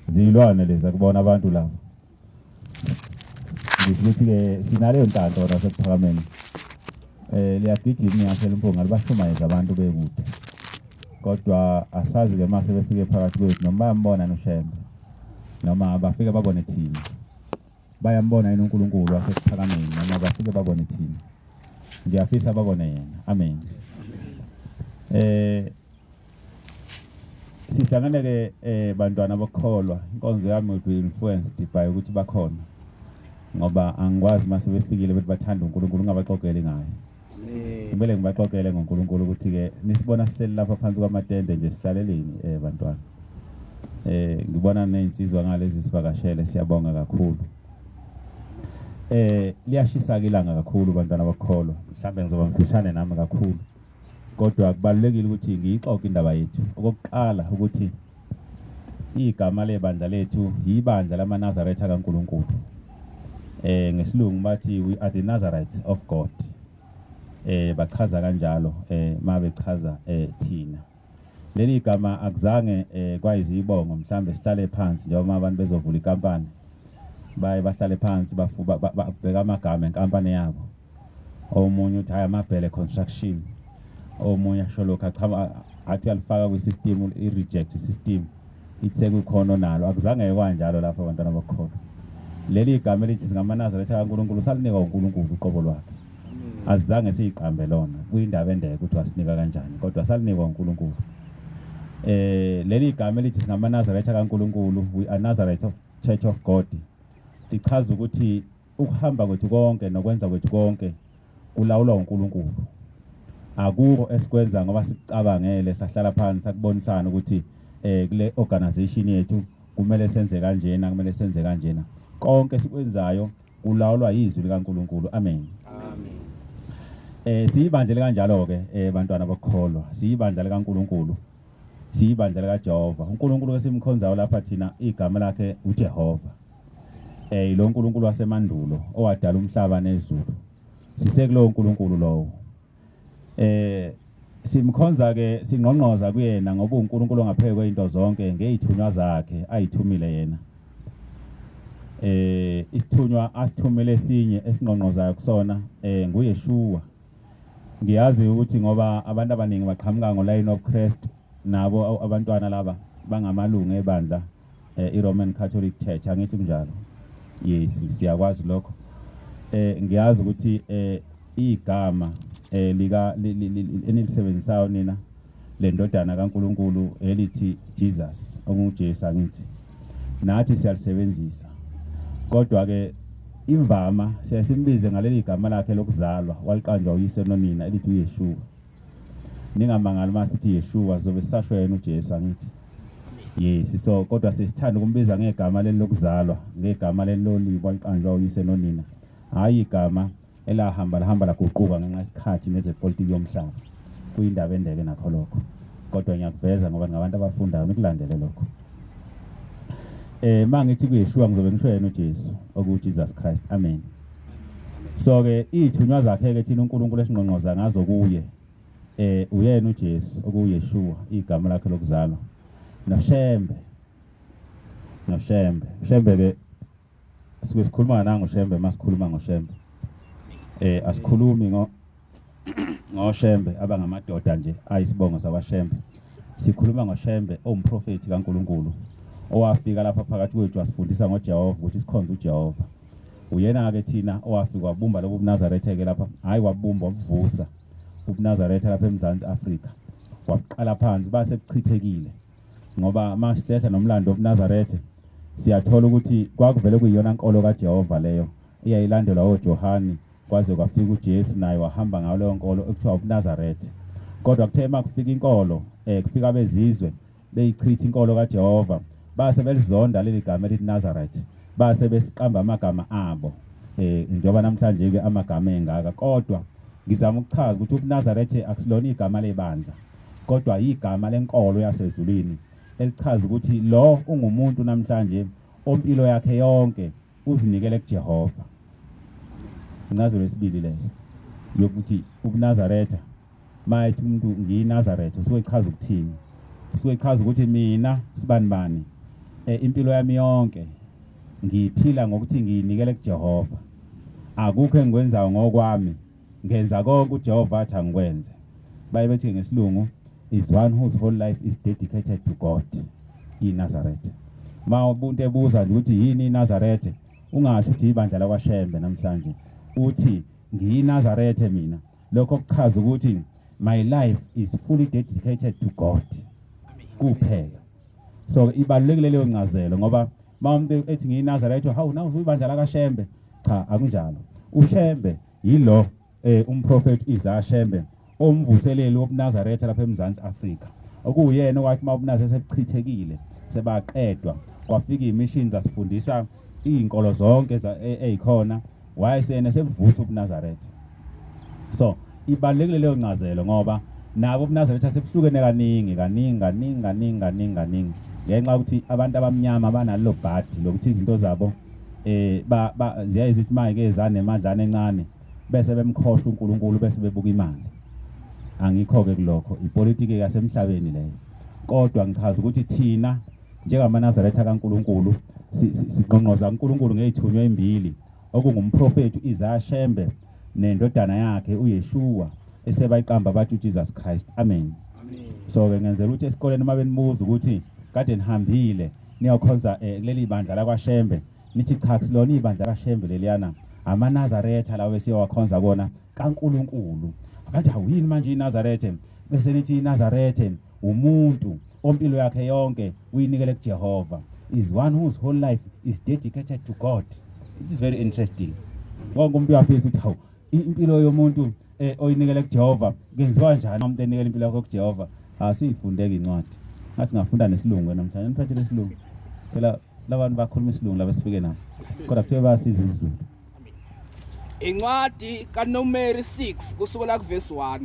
Zilwane lezi akubona abantu laba. Ngisho ukuthi-ke sinaleyo nhlanhla wona waseKuphakameni. Liyagijima ihashe lempunga libashumayeza abantu bekude. Kodwa asazi-ke uma sebefike phakathi kwethu noma bayambona noShembe noma bafike babone thina. Bayambona yini uNkulunkulu waseKuphakameni noma bafike babone thina? Ngiyafisa babone yena. Amen. Sihlangane ke bantwana bokukholwa. Inkonzo yami will be influenced by ukuthi bakhona. Ngoba angikwazi mase befikile bethi bathanda uNkulunkulu ngingabaxoxeli ngaye. Kumele ngibaxoxele ngoNkulunkulu ukuthi ke nisibona sihleli lapha phansi kwamatende nje sihlaleleni bantwana. Ngibona nezinsizwa ngalezi sivakashele, siyabonga kakhulu. Liyashisa ke ilanga kakhulu bantwana bokukholwa. Mhlambe ngizoba mfushane nami kakhulu. Kodwa kubalulekile ukuthi ngiyixoxe indaba yethu. Okokuqala ukuthi igama lebandla lethu yibandla lamaNazaretha kaNkulunkulu. Ngesilungu bathi we are the Nazarites of God. Bachaza kanjalo mabechaza thina. Leli gama akuzange kwayizibongo mhlambe sihlale phansi njengoba abantu bezovula inkampani. Baye bahlale phansi babheka amagama enkampani yabo. Omunye uthi hayi Amabhele Construction, omunye asho lokho achama athi uyalifaka kwi-system, i-reject system ithe kukhona nalo. Akuzange kwanjalo lapho abantwana bokukholwa. Leli gama elithi singamaNazaretha kaNkulunkulu salinikwa uNkulunkulu uqobo lwakhe. Azange siyiqambe lona, kuyindaba endeke ukuthi wasinika kanjani, kodwa salinikwa uNkulunkulu. Leli gama elithi singamaNazaretha kaNkulunkulu, we are Nazareth of Church of God, lichaza ukuthi ukuhamba kwethu konke nokwenza kwethu konke kulawulwa uNkulunkulu. Akukho esikwenza ngoba sikucabangele, sahlala phansi sakubonisana ukuthi kule organization yethu kumele senze kanjena, kumele senze kanjena. Konke esikwenzayo kulawulwa izwi likaNkulunkulu. Amen. Amen. Siyibandla kanjalo ke bantwana bokukholwa, siyibandla likaNkulunkulu, siyibandla likaJehova. uNkulunkulu esimkhonzayo lapha thina igama lakhe uJehova. Lo uNkulunkulu wasemandulo owadala umhlaba nezulu. Sisekulowo uNkulunkulu lowo. Simkhonza ke singqongqoza kuyena ngoba uNkulunkulu ongapheke kwezinto zonke ngezithunywa zakhe ayithumile yena. Isithunywa asithumile esinye esingqongqozayo kusona nguYeshua. Ngiyazi ukuthi ngoba abantu abaningi baqhamuka ngoline of Christ, nabo abantwana laba bangamalungu ebandla i-Roman Catholic Church, angithi kunjalo? Yes, siyakwazi lokho. Ngiyazi ukuthi igama lika enilisebenzisayo nina le ndodana kaNkulunkulu elithi Jesus, okunguJesu, angithi nathi siyalisebenzisa. Kodwa ke imvama siyasimbize ngaleli gama lakhe lokuzalwa waliqanjwa uyise nonina elithi uYeshua. Ningamangali uma sithi Yeshua, zobe sisasho yena uJesu, angithi? Yes, so kodwa sisithanda ukumbiza ngegama leli lokuzalwa, ngegama leli lolibo aliqanjwa uyise nonina. Hayi igama elahamba lahamba laguquka ngenxa yesikhathi nezepolitiki yomhlaba. Kuyindaba endeke nakho lokho. Kodwa ngiyakuveza ngoba ngabantu abafundayo nikulandele lokho. Mangithi kuYeshua ngizobe ngisho yena uJesu, oku Jesus Christ. Amen. So ke izithunywa zakhe ke thina uNkulunkulu esingqongqoza ngazo kuye uyena uJesu okuYeshua igama lakhe lokuzalwa. NoShembe. NoShembe. Shembe ke sike sikhuluma nangoShembe masikhuluma ngoShembe. Asikhulumi ngoShembe abangamadoda nje ayisibongo sakwaShembe. Sikhuluma ngoShembe owumprofeti kaNkulunkulu owafika lapha phakathi kwethu wasifundisa ngoJehova ukuthi sikhonze uJehova. Uyena ke thina owafika wabumba lobu buNazaretha ke lapha, hayi wabumba wabuvusa ubuNazaretha lapha eMzantsi Afrika. Waqala phansi base kuchithekile. Ngoba masihlehla nomlando wobuNazaretha siyathola ukuthi kwakuvele kuyiyona nkolo kaJehova leyo eyayilandelwa oJohani kwaze kwafika uJesu naye wahamba ngayo leyo nkolo ekuthiwa ubuNazaretha. Kodwa kuthe makufika inkolo kufika abezizwe beyichitha inkolo kaJehova, base belizonda leli gama elithi Nazareth, base besiqamba amagama abo njengoba namhlanje ke amagama engaka. Kodwa ngizama ukuchaza ukuthi ubuNazaretha akusilona igama lebandla, kodwa igama lenkolo yasezulwini elichaza ukuthi lo ungumuntu namhlanje ompilo yakhe yonke uzinikele kuJehova. Incazelo yesibili leyo yokuthi ubuNazaretha, mayethi umuntu ngiyiNazaretha usuke echaza ukuthini? Usuke echaza ukuthi mina sibani bani Impilo yami yonke ngiphila ngokuthi ngiyinikele kuJehova. Akukho engikwenzayo ngokwami, ngenza konke uJehova athi angikwenze. Baye bethi ngesilungu is one whose whole life is dedicated to God, iNazareth. Ma ubuntu ebuza nje ukuthi yini iNazareth, ungasho ukuthi ibandla lakwaShembe namhlanje, uthi ngiyiNazareth mina. Lokho kuchaza ukuthi my life is fully dedicated to God kuphela. So ibalulekile leyo ncazelo, ngoba uma umuntu ethi ngiyiNazareth, hawu nawu ibandla lakaShembe, cha akunjalo. uShembe yilo umprofeti Isaiah Shembe, omvuseleli wobuNazaretha lapha eMzansi Afrika, okuyena owathi uma ubuNazaretha sebuchithekile sebaqedwa, kwafika imissions asifundisa izinkolo zonke ezikhona, wayesena sebuvusa ubuNazaretha. So ibalulekile leyo ncazelo, ngoba nabo ubuNazaretha sebuhlukene kaningi kaningi kaningi kaningi kaningi kaningi, ngenxa yokuthi abantu abamnyama banalelo bhadi lokuthi izinto zabo ziyaye zithi manje zanemadlana encane bese bemkhohlwa uNkulunkulu bese bebuka imali. Angikho-ke kulokho, ipolitiki yasemhlabeni leyo. Kodwa ngichaza ukuthi thina njengamaNazaretha kaNkulunkulu siqonqoza uNkulunkulu ngezithunywa ezimbili, okungumprofeti uIsaiah Shembe nendodana yakhe uYeshua, esebayiqamba bathi uJesus Christ. Amen. So ke ngenzela ukuthi esikoleni uma benibuza ukuthi kade nihambile niyokhonza kuleli bandla lakwaShembe, nithi cha silona ibandla kaShembe leliyana, amaNazaretha lawo esiyowakhonza kona kaNkulunkulu. Abathi awuyini manje iNazaretha? Bese nithi iNazaretha umuntu ompilo yakhe yonke uyinikele kuJehova, is one whose whole life is dedicated to God. It is very interesting. Wonke umuntu uyafisa ukuthi hawu, impilo yomuntu oyinikele kuJehova kenziwa kanjani umuntu enikele impilo yakhe kuJehova? Asiyifundeke incwadi, ngathi ngafunda nesilungu namhlanje, niphethe lesilungu phela labantu bakhuluma isilungu laba esifike nabo, kodwa kuthiwe bayasiza isiZulu. Incwadi kaNumeri 6 kusukela kuvesi 1.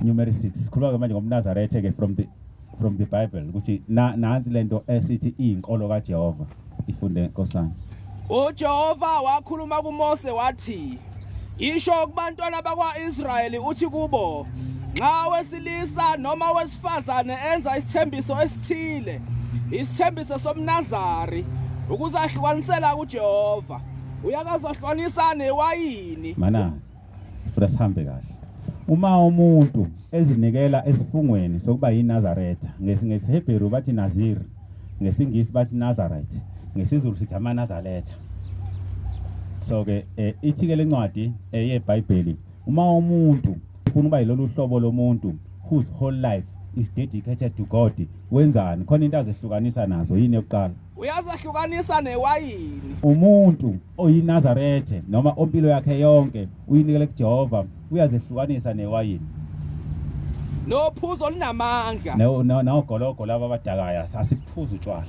Numeri 6, sikhuluma ke manje ngomNazaretha ke from the Bible, ukuthi nansi lento esithi iyinkolo kaJehova. Ifunde nkosana. uJehova wakhuluma kuMose wathi, "Isho kubantwana bakwaIsrayeli uthi kubo, nxa wesilisa noma wesifazane enza isithembiso esithile, isithembiso somNazari, ukuzahlukanisela kuJehova, uyakazahlukanisa newayini." Mana funa sihambe kahle. Uma umuntu ezinikela esifungweni sokuba yiNazaretha, ngesiHebheru bathi Nazir, ngesiNgisi bathi Nazareth, ngesiZulu sithi amaNazaretha. So ke ithi ke lencwadi yeBhayibheli, uma umuntu ufuna uba yilolu hlobo lomuntu whose whole life is dedicated to God, wenzani? Khona into azehlukanisa nazo. Yini yokuqala? Uyazahlukanisa newayini. Umuntu oyiNazarethe noma ompilo yakhe yonke uyinikele kuJehova uyazehlukanisa newayini, nophuzo olunamandla, nawogologo laba abadakaya, asiphuza utshwala.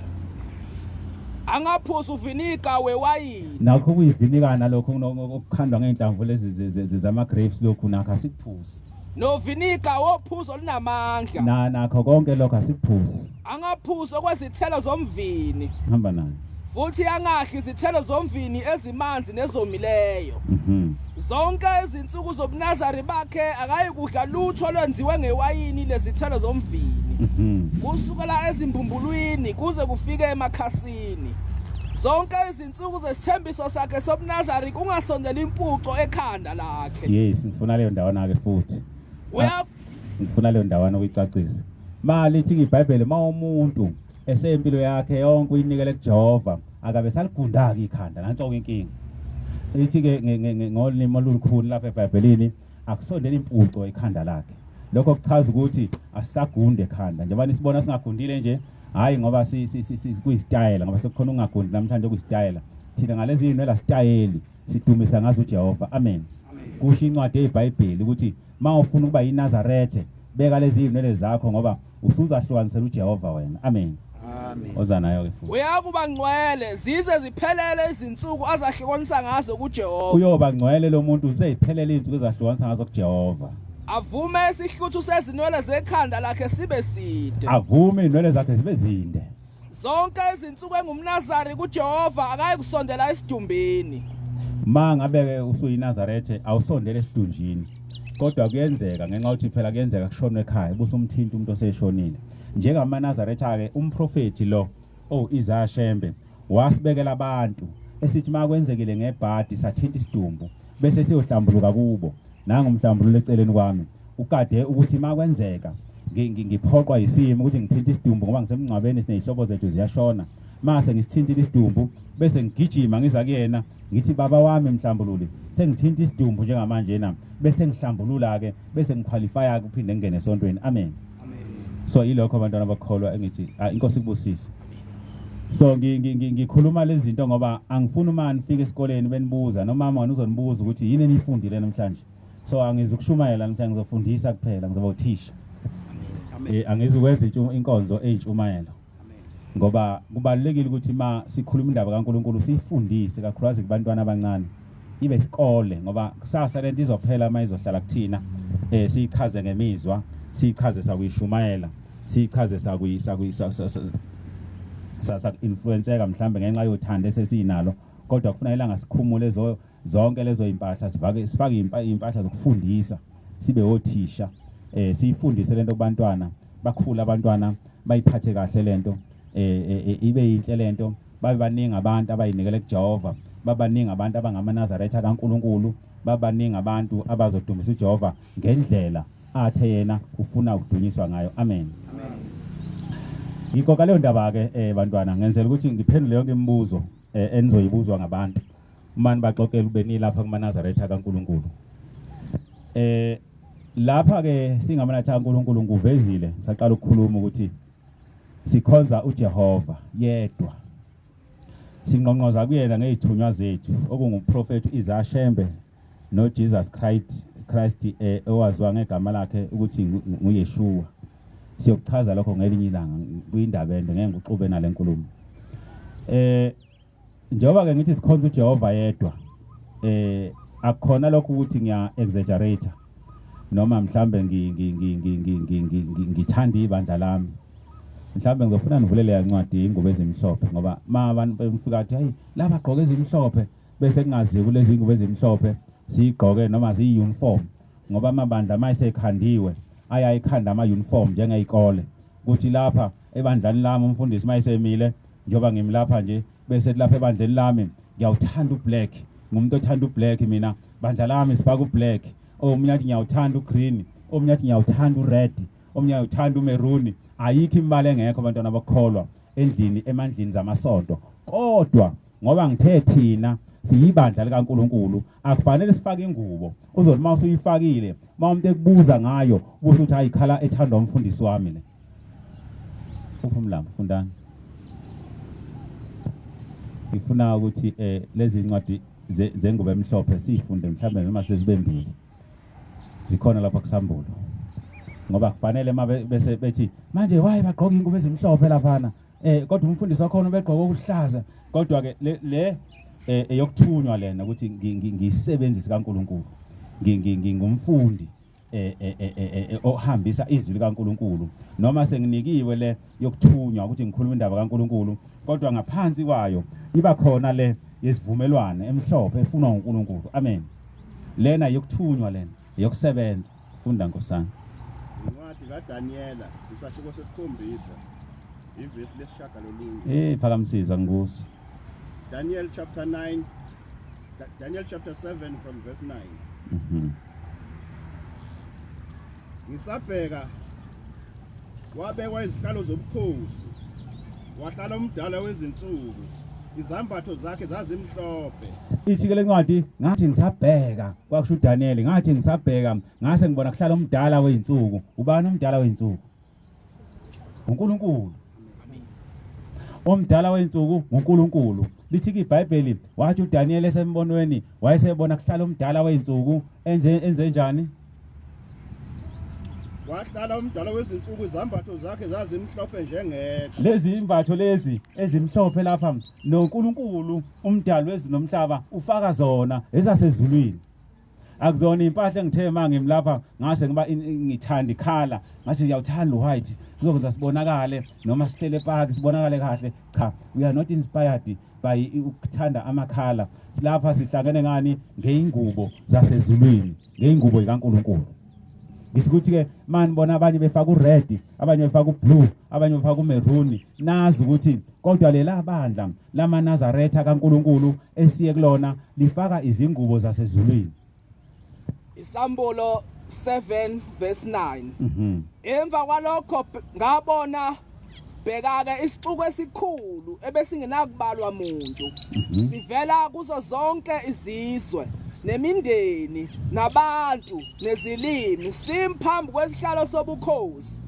Angaphuza uviniga wewayini. Nakho kuyivinika nalokho okukhandwa ngey'nhlamvu lezi zama-grapes, lokhu nakho asikuphuzi. Noviniga wophuzo olunamandla. Nakho konke lokho asikuphuzi. Angaphuzi okwezithelo zomvini. Hamba nayo. Futhi angadli izithelo zomvini ezimanzi nezomileyo. Zonke izinsuku zobunazari bakhe akayikudla lutho lwenziwe ngewayini lezithelo zomvini, kusukela ezimbumbulwini kuze kufike emakhasini. Zonke izinsuku zesithembiso sakhe sobunazari kungasondela impuco ekhanda lakhe. Yes, ngifuna leyo ndawana ke futhi. Uya Ngifuna leyo ndawana ukuyicacisa. Malithi iBhayibheli, uma umuntu esempilo yakhe yonke uyinikele kuJehova, akabe saligunda-ke ikhanda. Nanso-ke inkinga. Ithi-ke ngolimi olukhulu lapha eBhayibhelini, akusondela impuco ekhanda lakhe. Lokho kuchaza ukuthi asisagunde ekhanda. Njengoba nisibona singagundile nje, hhayi ngoba kuyisitayela, ngoba sekukhona ukungagundi namhlanje kuyisitayela. Thina ngalezi zinwele asitayeli, sidumisa ngazo uJehova. Amen. Kusho incwadi yeBhayibheli ukuthi uma ufuna ukuba yiNazarethe, beka lezi zinwele zakho, ngoba usuzahlukanisela uJehova wena. Amen. Amen. Oza nayo ke futhi. Uyakuba ngcwele zize ziphelele izinsuku azahlukanisa ngazo kuJehova. Uyoba ngcwele lo muntu seziphelele izinsuku ezahlukanisa ngazo kuJehova. Avume isihluthu sezinwele zekhanda lakhe sibe side. Avume inwele zakhe zibe zinde. Zonke izinsuku engumNazari kuJehova akayikusondela esidumbini. Ma ngabe ke usuyiNazarethe awusondele esidunjini. Kodwa kuyenzeka, ngenxa yokuthi phela kuyenzeka kushonwe ekhaya, busumthinta umuntu oseshonile. NjengamaNazaretha ke umprofeti lo oh Isaiah Shembe wasibekela abantu esithi makwenzekile ngebhadi sathinta isidumbu bese siyohlambuluka kubo. Nangu umhlambululo eceleni kwami ukade ukuthi makwenzeka ngiphoqwa yisimo ukuthi ngithinte isidumbu ngoba ngisemngcwabeni, sinezihlobo zethu ziyashona. Mase ngisithintile isidumbu bese ngigijima ngiza kuyena ngithi baba wami mhlambululi, sengithinta isidumbu njengamanje na, bese ngihlambulula ke, bese ngiqualify ke uphinde ngingene esontweni. Amen. So yilokho abantwana abakholwa engithi inkosi ikubusise. So ngikhuluma lezi zinto ngoba angifuni uma nifika esikoleni benibuza, nomama wena uzonibuza ukuthi yini eniyifundile namhlanje. So angizukushumayela namhlanje, ngizofundisa kuphela, ngizoba uthisha. Angizukwenza inkonzo eyintshumayelo, ngoba kubalulekile ukuthi ma sikhuluma indaba kaNkuluNkulu siyifundise kakhulukazi kubantwana abancane, ibe isikole, ngoba kusasa lento izophela uma izohlala kuthina. Siyichaze ngemizwa, siyichaze sakuyishumayela, siyichaze saku-influenceka mhlambe ngenxa yothando esesinalo, kodwa kufuneka ilanga sikhumule zonke lezo impahla, sifake impahla zokufundisa, sibe othisha, siyifundise lento kubantwana, bakhule abantwana bayiphathe kahle lento, ibe yinhle lento, babe baningi abantu abayinikele kuJehova, babaningi abantu abangamaNazaretha kaNkuluNkulu, babaningi abantu abazodumisa uJehova ngendlela athe yena ufuna ukudunyiswa ngayo. Amen. Ngikho leyo ndaba ke bantwana, ngenzela ukuthi ngiphendule yonke imibuzo enizoyibuzwa ngabantu uma nibaxoxela ube nilapha kumaNazaretha kaNkuluNkulu. Lapha ke singamaNazaretha kaNkuluNkulu, nguvezile saqala ukukhuluma ukuthi sikhonza uJehova yedwa, sinqonqoza kuyena ngezithunywa zethu okunguprofeti Isaiah Shembe no Jesus Christ owaziwa ngegama lakhe ukuthi nguYeshua. Siyokuchaza lokho ngelinye ilanga kuyindaba ende, ngeke ngikuxube nale nkulumo. Njengoba ke ngithi sikhonza uJehova yedwa, akukhona lokho ukuthi ngiya exaggerate noma mhlambe ngithanda ibandla lami. Mhlambe ngizofuna nivulele incwadi ingubo ezimhlophe, ngoba ma abantu bemfika athi hey laba gqoke ezimhlophe, bese kungaziwa kulezi ingubo ezimhlophe siyigqoke noma ziyi-uniform, ngoba amabandla mayisekhandiwe ayayikhanda ama-uniform njengeyikole, kuthi lapha ebandlani lami umfundisi mayisemile njengoba ngimlapha nje, bese lapha ebandleni lami ngiyawuthanda ublack, ngumuntu othanda ublack mina, bandla lami sifaka ublack, omunye athi ngiyawuthanda ugreen, omunye athi ngiyawuthanda ured, omunye ngiyawuthanda umaroon. Ayikho imibala engekho abantwana abakholwa endlini emandlini zamasonto, kodwa ngoba ngithe thina siyibandla likaNkuluNkulu akufanele sifake ingubo uzothi uma usuyifakile uma umuntu ekubuza ngayo ubusho ukuthi hayi khala ethandwa umfundisi wami le. Uphumlanga fundani. Ngifuna ukuthi lezi incwadi zengubo emhlophe siyifunde mhlawumbe noma sezibe mbili. Zikhona lapha kusambulo. Ngoba kufanele bese bethi manje why bagqoka ingubo ezimhlophe laphana? Kodwa umfundisi wakhona ubegqoka okuhlaza. Kodwa ke le eyokuthunywa lena ukuthi ngiyisebenzise kaNkuluNkulu. Ngingumfundi ohambisa izwi likaNkuluNkulu, noma senginikiwe le yokuthunywa ukuthi ngikhulume indaba kaNkuluNkulu, kodwa ngaphansi kwayo iba khona le yesivumelwano emhlophe efunwa uNkulunkulu. Amen. Lena yokuthunywa, lena yokusebenza. Funda nkosana. Incwadi kaDaniela isahluko sesikhombisa ivesi lesishagalolunye. Phakamisizwa ngikuso. Daniel chapter 9, Daniel chapter 7 from verse 9. Ngisabheka wabekwa izihlalo zobukhosi, wahlala umdala wezinsuku, izambatho zakhe zazimhlophe. Ithi ke lencwadi, ngathi ngisabheka, kwakusho uDaniel, ngathi ngisabheka ngase ngibona kuhlala umdala wezinsuku. Ubani umdala wezinsuku? uNkulunkulu. Omdala wezinsuku uNkulunkulu. Lithi ke iBhayibheli wathi uDaniel esembonweni wayesebona kuhlala umdala wezinsuku enze njani? Wahlala umdala wezinsuku, izambatho zakhe zazimhlophe njengeqhwa. Lezi imbatho lezi ezimhlophe lapha noNkulunkulu umdali wezulu nomhlaba ufaka zona ezasezulwini. Akuzona impahla engithe mangimlapha ngase ngiba ngithanda ikhala ngathi ngiyawuthanda uwhite kuzokwenza sibonakale noma sihlele epark sibonakale kahle. Cha, we are not inspired by ukuthanda amakhala. Silapha sihlangene ngani? Ngeingubo zasezulwini, ngeingubo kaNkulunkulu. Ngisho ukuthi ke mani bona abanye befaka ured, abanye befaka ublue, abanye befaka umaroon, nazi ukuthi kodwa lela bandla lamaNazaretha kaNkuluNkulu esiye kulona lifaka izingubo zasezulwini. Isambulo 7 verse 9. Emva kwalokho ngabona bheka-ke isixuku esikhulu ebesingenakubalwa muntu sivela kuzo zonke izizwe nemindeni nabantu nezilimi simphambi kwesihlalo sobukhosi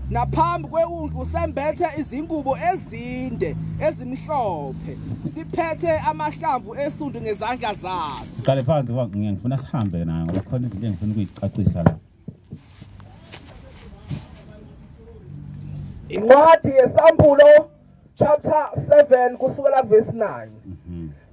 naphambi kwewundlu sembethe izingubo ezinde ezimhlophe siphethe amahlamvu esundu ngezandla zaso. Siqale phansi ngoba ngifuna sihambe nayo ngoba khona izinto engifuna ukuyicacisa la. Incwadi yeSambulo chapter 7 kusukela verse 9.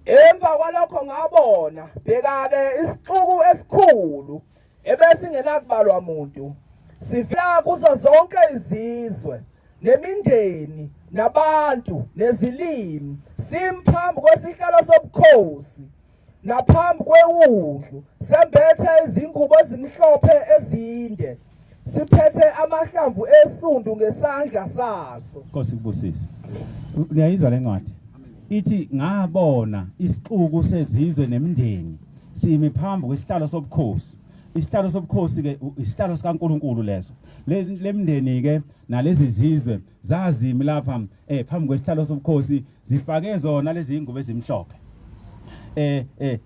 Emva kwalokho ngabona bheka-ke isixuku esikhulu ebesingenakubalwa muntu sivela kuzo zonke izizwe nemindeni nabantu nezilimi simphambi kwesihlalo sobukhosi naphambi kwewundlu sembethe izingubo ezimhlophe ezinde siphethe amahlamvu esundu ngesandla saso. Nkosi kubusise. Niyayizwa le ncwadi? Ithi ngabona isixuku sezizwe nemindeni simi phambi kwesihlalo sobukhosi. Isihlalo sobukhosi ke isihlalo sikaNkuluNkulu leso. Lemndeni ke nalezi zizwe zazimi lapha phambi kwesihlalo sobukhosi zifake zona lezi ingubo ezimhlophe.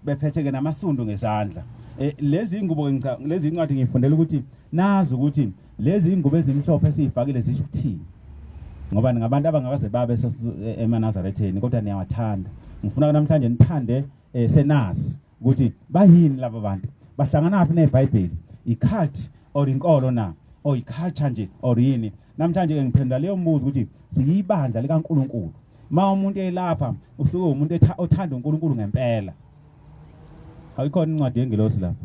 Bephethe ke namasundu ngezandla. Lezi ingubo ngicha lezi incwadi ngifundela ukuthi nazi ukuthi lezi ingubo ezimhlophe esizifakile zisho ukuthini. Ngoba ningabantu abangakaze babe emaNazaretheni kodwa niyawathanda. Ngifuna namhlanje nithande senazi ukuthi bayini laba bantu, bahlangana phi neBhayibheli, i-cult or inkolo na, or i-culture nje or yini. Namhlanje ke ngiphendula leyo mbuzo ukuthi siyibandla likaNkuluNkulu. Ma umuntu elapha usuke umuntu othanda uNkulunkulu ngempela. Ayikhona incwadi yengilosi lapha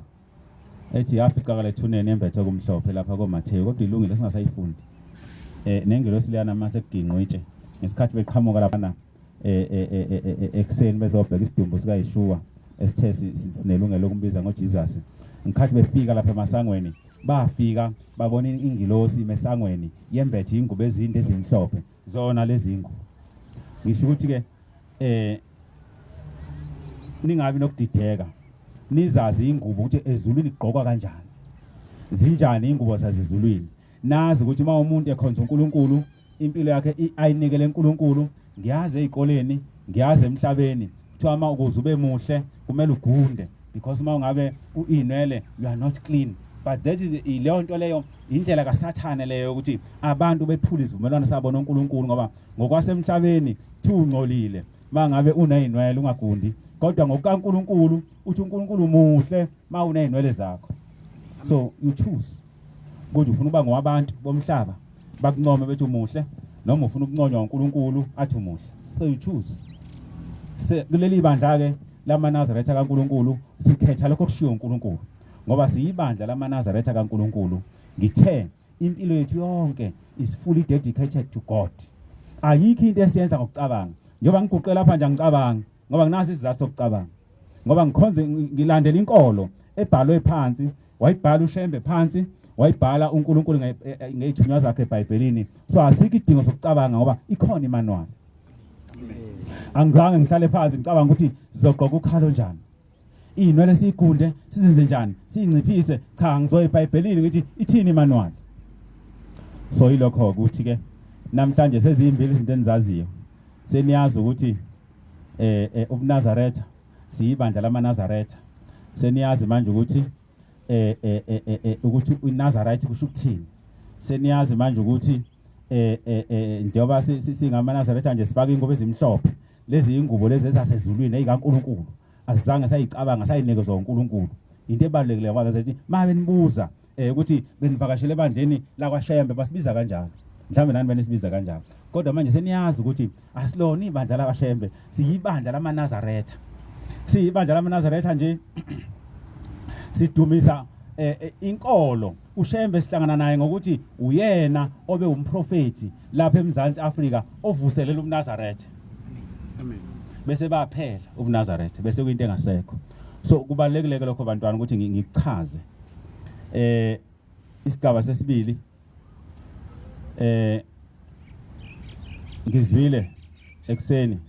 ethi yafica lethuneni embethe kumhlophe lapha koMathewu, kodwa ilungile singasayifundi. Nengilosi leyana mase kuginqwa itshe ngesikhathi beqhamuka lapha ekuseni bezobheka isidumbu sikaYeshua esithe sinelungelo lokumbiza ngoJesus. Ngikhathi befika lapha emasangweni, bafika babona ingilosi emesangweni yembethe ingubo ezinde ezimhlophe, zona lezi ingubo. Ngisho ukuthi ke ningabi nokudideka, nizazi ingubo ukuthi ezulwini igqokwa kanjani, zinjani ingubo zasezulwini. Nazi ukuthi uma umuntu ekhonza uNkulunkulu impilo yakhe ayinikele uNkulunkulu. Ngiyazi ezikoleni, ngiyazi emhlabeni kuthiwa uma ukuze ube muhle kumele ugunde, because uma ungabe uinwele you are not clean. But that is ileyo nto leyo, indlela kaSathane leyo ukuthi abantu bephule isivumelwano sabo noNkulunkulu, ngoba ngokwasemhlabeni kuthiwa ungcolile mangabe unezinwele ungagundi, kodwa ngokukaNkulunkulu uthi uNkulunkulu muhle ma unezinwele zakho. So you choose ukuthi ufuna ukuba ngowabantu bomhlaba bakuncome bethi umuhle, noma ufuna ukunconywa uNkulunkulu athi umuhle. So you choose. Kuleli bandla ke lamaNazaretha kaNkulunkulu sikhetha lokho okushiwo uNkulunkulu, ngoba siyibandla lamaNazaretha kaNkulunkulu. Ngithe impilo yethu yonke is fully dedicated to God. Ayikho into esiyenza ngokucabanga. Njengoba ngiguqe lapha nje angicabanga, ngoba nginaso isizathu sokucabanga, ngoba ngikhonze ngilandela inkolo ebhalwe phansi, wayibhala uShembe phansi, wayibhala uNkulunkulu ngeyithunywa zakhe eBhayibhelini. So asikho idingo sokucabanga ngoba ikhona imanual. Angizange ngihlale phansi ngicabanga ukuthi sizogqoka ukhalo njani, iy'nwele siyigunde sizenze njani, siyinciphise. Cha, ngizoya eBhayibhelini ngithi ithini imanual. So yilokho ukuthi ke namhlanje seziyimbili izinto enizaziyo. Seniyazi ukuthi ubuNazaretha siyibandla lamaNazaretha. Seniyazi manje ukuthi ukuthi uNazareth kusho ukuthini. Seniyazi manje ukuthi njengoba singamaNazaretha nje sifaka ingubo ezimhlophe, lezi ingubo lezi ezasezulwini ezikaNkulunkulu asizange sayicabanga, sayinikezwa uNkulunkulu. Into ebalulekile kwaze sithi mabe nibuza ukuthi benivakashele ebandleni lakwaShembe basibiza kanjalo, mhlawumbe nani benisibiza kanjalo, kodwa manje seniyazi ukuthi asilona ibandla lakwaShembe, siyibandla lamaNazaretha. Siyibandla lamaNazaretha nje sidumisa inkolo. uShembe sihlangana naye ngokuthi uyena obe umprofeti lapha eMzansi Afrika ovuselela ubuNazaretha. Amen. Bese baphela ubuNazaretha, bese kuyinto engasekho. So kubalekile ke lokho bantwana ukuthi ngikuchaze. Isigaba sesibili, ngizwile ekuseni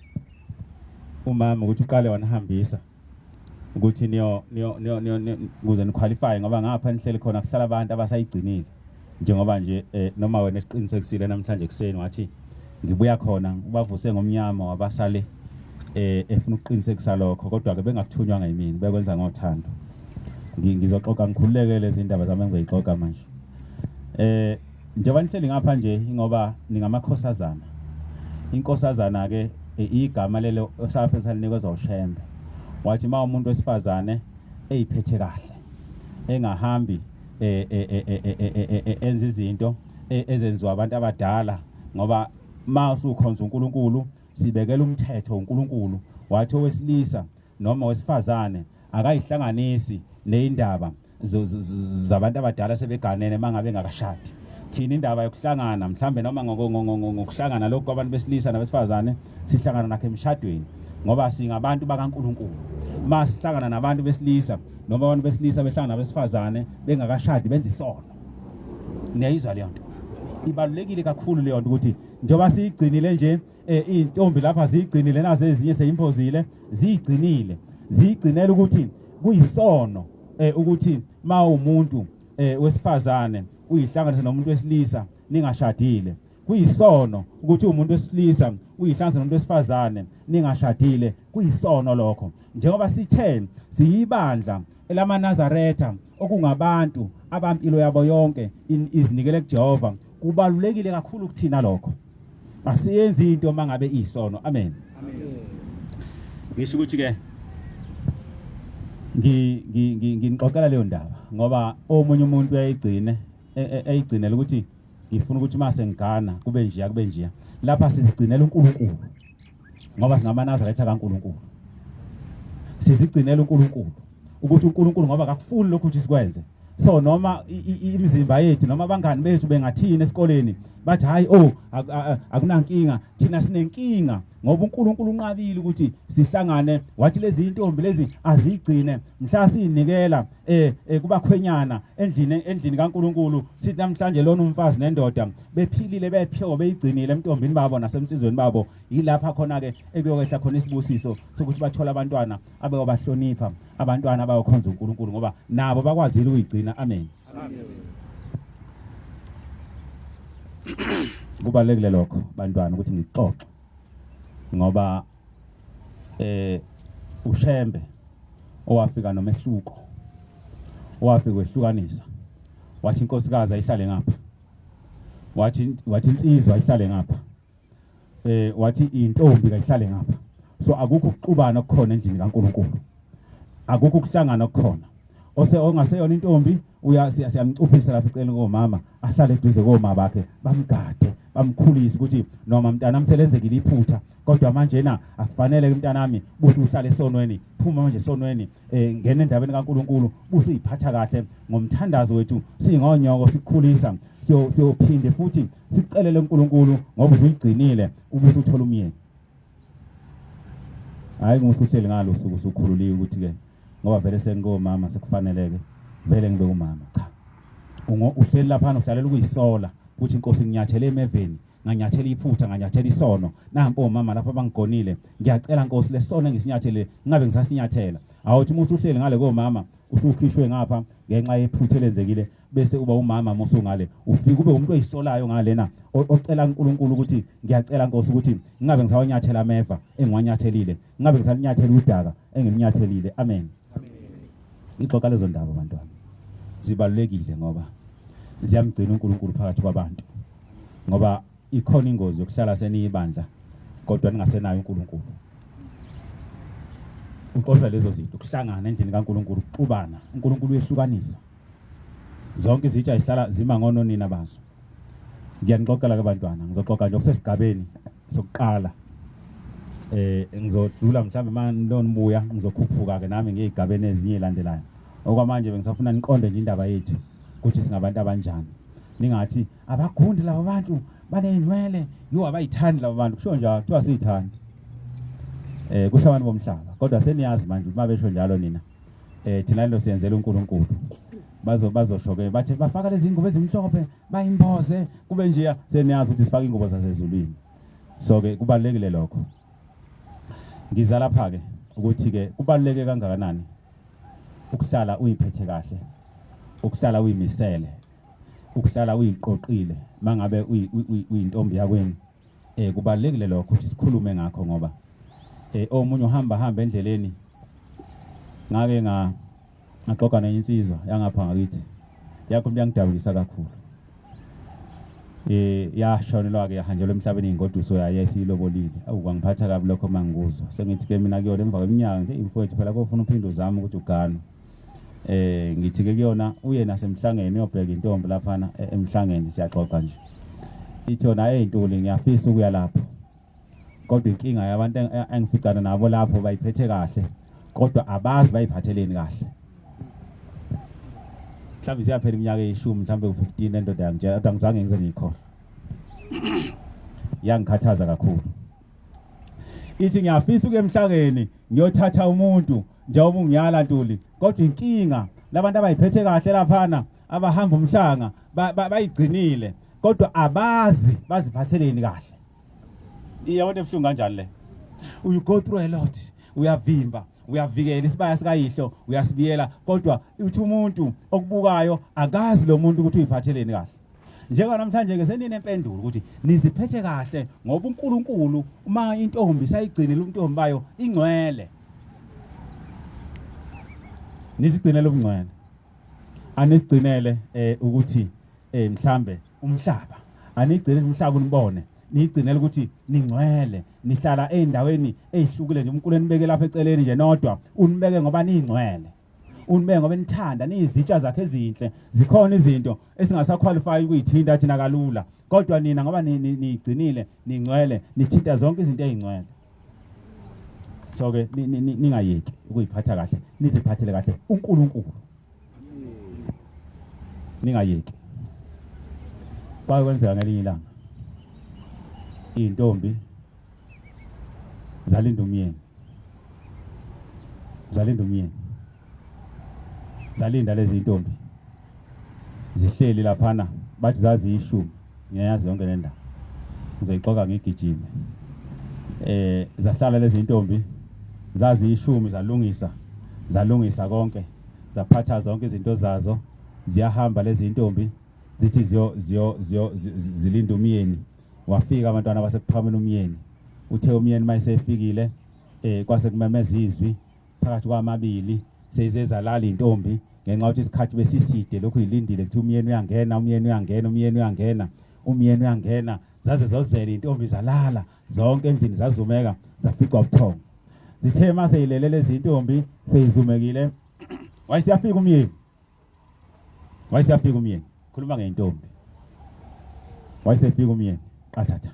umama ukuthi uqale wanihambisa ukuthi niyo niyo niyo ukuze niqualify, ngoba ngapha nihleli khona kuhlala abantu abasayigcinile, njengoba nje noma wena esiqinisekisile namhlanje ekuseni wathi ngibuya khona ubavuse ngomnyama wabasale efuna ukuqinisekisa lokho, kodwa ke bengakuthunywa ngayimini, bekwenza ngothando. Ngizoxoxa ngikhululeke lezi indaba zami engizoyixoxa manje. Njengoba nihleli ngapha nje ngoba ningamakhosazana. Inkosazana ke igama lelo osafisa salinikeza uShembe. Wathi uma umuntu wesifazane eyiphethe kahle, engahambi enza izinto ezenziwa abantu abadala, ngoba uma usukhonza uNkulunkulu sibekela umthetho uNkulunkulu. Wathi owesilisa noma wesifazane akayihlanganisi neindaba zabantu abadala sebeganene mangabe engakashadi. Thina indaba yokuhlangana mhlambe noma ngokuhlangana lokho kwabantu besilisa nabesifazane sihlangana nakho emshadweni, ngoba singabantu bakaNkulunkulu. Masihlangana nabantu besilisa noma abantu besilisa behlangana nabesifazane bengakashadi benza isono. Niyayizwa leyo nto? Ibalulekile kakhulu leyo nto, ukuthi njengoba siyigcinile nje intombi lapha ziyigcinile, nazo ezinye seyimpozile ziyigcinile, ziyigcinela ukuthi kuyisono ukuthi ma umuntu wesifazane uyihlanganise nomuntu wesilisa ningashadile. Kuyisono ukuthi umuntu wesilisa uyihlanganise nomuntu wesifazane ningashadile, kuyisono lokho. Njengoba sithe siyibandla elamaNazaretha, okungabantu abampilo yabo yonke izinikele kuJehova, kubalulekile kakhulu kuthina lokho. Asiyenzi into mangabe isono. Amen. Amen. Ngisho ukuthi ke nginixoxela leyo ndaba ngoba omunye umuntu uyayigcine eyigcinela ukuthi ngifuna ukuthi mase ngigana kube nje kube nje. Lapha sizigcinela uNkulunkulu ngoba singamaNazaretha kaNkulunkulu. Sizigcinela uNkulunkulu ukuthi uNkulunkulu ngoba akakufuni lokhu ukuthi sikwenze. So noma imizimba yethu noma abangani bethu bengathini esikoleni bathi hayi oh akunankinga, thina sinenkinga ngoba uNkulunkulu unqabile ukuthi sihlangane. Wathi lezi intombi lezi azigcine mhla sinikela kubakhwenyana endlini kaNkulunkulu, sithi namhlanje lona umfazi nendoda bephilile bephiwe beyigcinile emntombini babo nasemsizweni babo. Yilapha khona ke ekuyokwehla khona isibusiso sokuthi bathola abantwana abayobahlonipha, abantwana abayokhonza uNkulunkulu ngoba nabo bakwazile ukuyigcina. Amen. Amen. Kubalulekile lokho bantwana ukuthi ngixoxe ngoba uShembe owafika nomehluko, owafika wehlukanisa, wathi inkosikazi ayihlale ngapha, wathi insizwa ayihlale ngapha, wathi intombi kayihlale ngapha. So akukho ukuxubana okukhona endlini kaNkulunkulu, akukho ukuhlangana okukhona. Ose ongaseyona intombi siyamcuphisa lapha eceleni komama, ahlale eduze koma bakhe, bamgade bamkhulise ukuthi noma mntanami selenzekile iphutha, kodwa manje na akufanele mntanami buthi uhlale esonweni, phuma manje esonweni, ngena endabeni kaNkulunkulu, busuyiphatha kahle ngomthandazo wethu singonyoko sikukhulisa, siyophinde futhi sicelele uNkulunkulu ngoba usuyigcinile ubusuthola umyeni. Hayi ngusuhleli ngalo usuku usukhululiwe ukuthi ke ngoba vele sengomama sekufaneleke vele ngibe umama. Cha, uhleli lapha uhlalela ukuyisola ukuthi inkosi nginyathele emeveni, nganyathela iphutha, nganyathela isono, nampo omama lapha bangigonile, ngiyacela Nkosi lesono engisinyathele ngingabe ngisasinyathela. Awuthi uma usuhleli ngale komama usukhishwe ngapha ngenxa yephutha elenzekile, bese uba umama musungale ufika ube umuntu oyisolayo ngalena ocela uNkulunkulu ukuthi ngiyacela Nkosi ukuthi ngingabe ngisawanyathela ameva engiwanyathelile, ngingabe ngisalinyathela udaka engilinyathelile. Amen. Ixoxa lezo ndaba bantwana zibalulekile ngoba ziyamgcina uNkulunkulu phakathi kwabantu, ngoba ikhona ingozi yokuhlala seniyibandla kodwa ningasenayo uNkulunkulu. Uxosha lezo zinto, ukuhlangana endlini kaNkulunkulu, ukuxubana. uNkulunkulu uyehlukanisa zonke izitsha zihlala zima ngononina bazo. Ngiyanixoxela ke bantwana, ngizoxoxa nje okusesigabeni sokuqala. Ngizodlula mhlawumbe manonibuya ngizokhuphuka ke nami ngiyigabeni ezinye ezilandelayo. Okwamanje bengisafuna niqonde nje indaba yethu ukuthi singabantu abanjani. Ningathi abagundi laba bantu baneyinwele, yo abayithandi laba bantu. Kusho njalo, kuthiwa siyithandi. Kusho abantu bomhlaba, kodwa seniyazi manje uma besho njalo nina. Thina lo siyenzela uNkulunkulu. Bazosho ke bathi bafaka lezi ngubo ezimhlophe bayimboze kube nje seniyazi ukuthi sifaka ingubo zasezulwini. So ke kubalekile lokho. Ngiza lapha ke ukuthi ke kubaluleke kangakanani ukuhlala uyiphethe kahle, ukuhlala uyimisele, ukuhlala uyiqoqile mangabe uyintombi yakwenu. Kubalulekile lokho ukuthi sikhulume ngakho ngoba omunye uhamba hamba endleleni. Ngake ngaxoxa nenye insizwa yangapha ngakithi, yakho into yangidabukisa kakhulu. Yashonelwa ke yahanjelwa emhlabeni ingoduso yayo esiyilobolile. Awu, kwangiphatha kabi lokho mangikuzwa. Sengithi ke mina kuyona emva kweminyaka nje imfowethu phela kofuna uphinde uzame ukuthi uganwe. Ngithi ke kuyona uye nasemhlangeni uyobheka intombi laphana emhlangeni, siyaxoxa nje. Ithi yona hey Ntuli ngiyafisa ukuya lapho. Kodwa inkinga yabantu engificana nabo lapho bayiphethe kahle, kodwa abazi bayiphatheleni kahle. Mhlawumbe siyaphela iminyaka eyishumi, mhlawumbe ku-15 endoda yangitshela, kodwa angizange ngize ngiyikhohlwe. Yangikhathaza kakhulu. Ithi ngiyafisa ukuya emhlangeni ngiyothatha umuntu njengoba ungiyala Ntuli, kodwa inkinga labantu abayiphethe kahle laphana abahamba umhlanga bayigcinile, kodwa abazi baziphatheleni kahle. Iyabona ebuhlungu kanjani le? You go through a lot, uyavimba, uyavikela isibaya sikayihlo, uyasibiyela, kodwa uthi umuntu okubukayo akazi lo muntu ukuthi uyiphatheleni kahle. Njengoba namhlanje ke seninempendulo ukuthi niziphethe kahle ngoba uNkulunkulu uma intombi sayigcinile ubuntombi bayo ingcwele. Nizigcinele ubungcwele. Anisigcinele ukuthi mhlambe umhlaba. Anigcinele umhlaba unibone. Nigcinele ukuthi ningcwele, nihlala ezindaweni ezihlukile nje. uNkulunkulu enibeke lapha eceleni nje nodwa, unibeke ngoba ningcwele. Unibeke ngoba nithanda, niyizitsha zakhe ezinhle. Zikhona izinto esingasaqualify ukuyithinta thina kalula, kodwa nina ngoba nigcinile, ningcwele, nithinta zonke izinto ezingcwele. So ke ningayeki ukuyiphatha kahle, niziphathele kahle uNkulunkulu. Ningayeki. Kwake kwenzeka ngelinye ilanga, iy'ntombi zalinda umyeni, zalinda umyeni, zalinda lezi zintombi zihleli laphana, bathi zaziyishumi. Ngiyayazi yonke le ndaba, ngizoyixoxa ngigijime. Zahlala lezi zintombi zaziyishumi, zalungisa konke, zaphatha zonke izinto zazo, ziyahamba lezi zintombi zithi zilinda umyeni. Wafika abantwana basekuphakameni umyeni. Uthe umyeni mayesefikile kwase kumemeza izwi phakathi kwamabili, seyizezalala intombi ngenxa yokuthi isikhathi besiside lokhu ilindile ukuthi umyeni uyangena, umyeni uyangena, umyeni uyangena, umyeni uyangena. Zaze zozela intombi zalala zonke endlini, zazumeka zaficwa ubuthongo. Zithe mase yilele lezi intombi seyizumekile, wayesiyafika umyeni, wayesiyafika umyeni. Khuluma ngeintombi, wayesefika umyeni qathatha.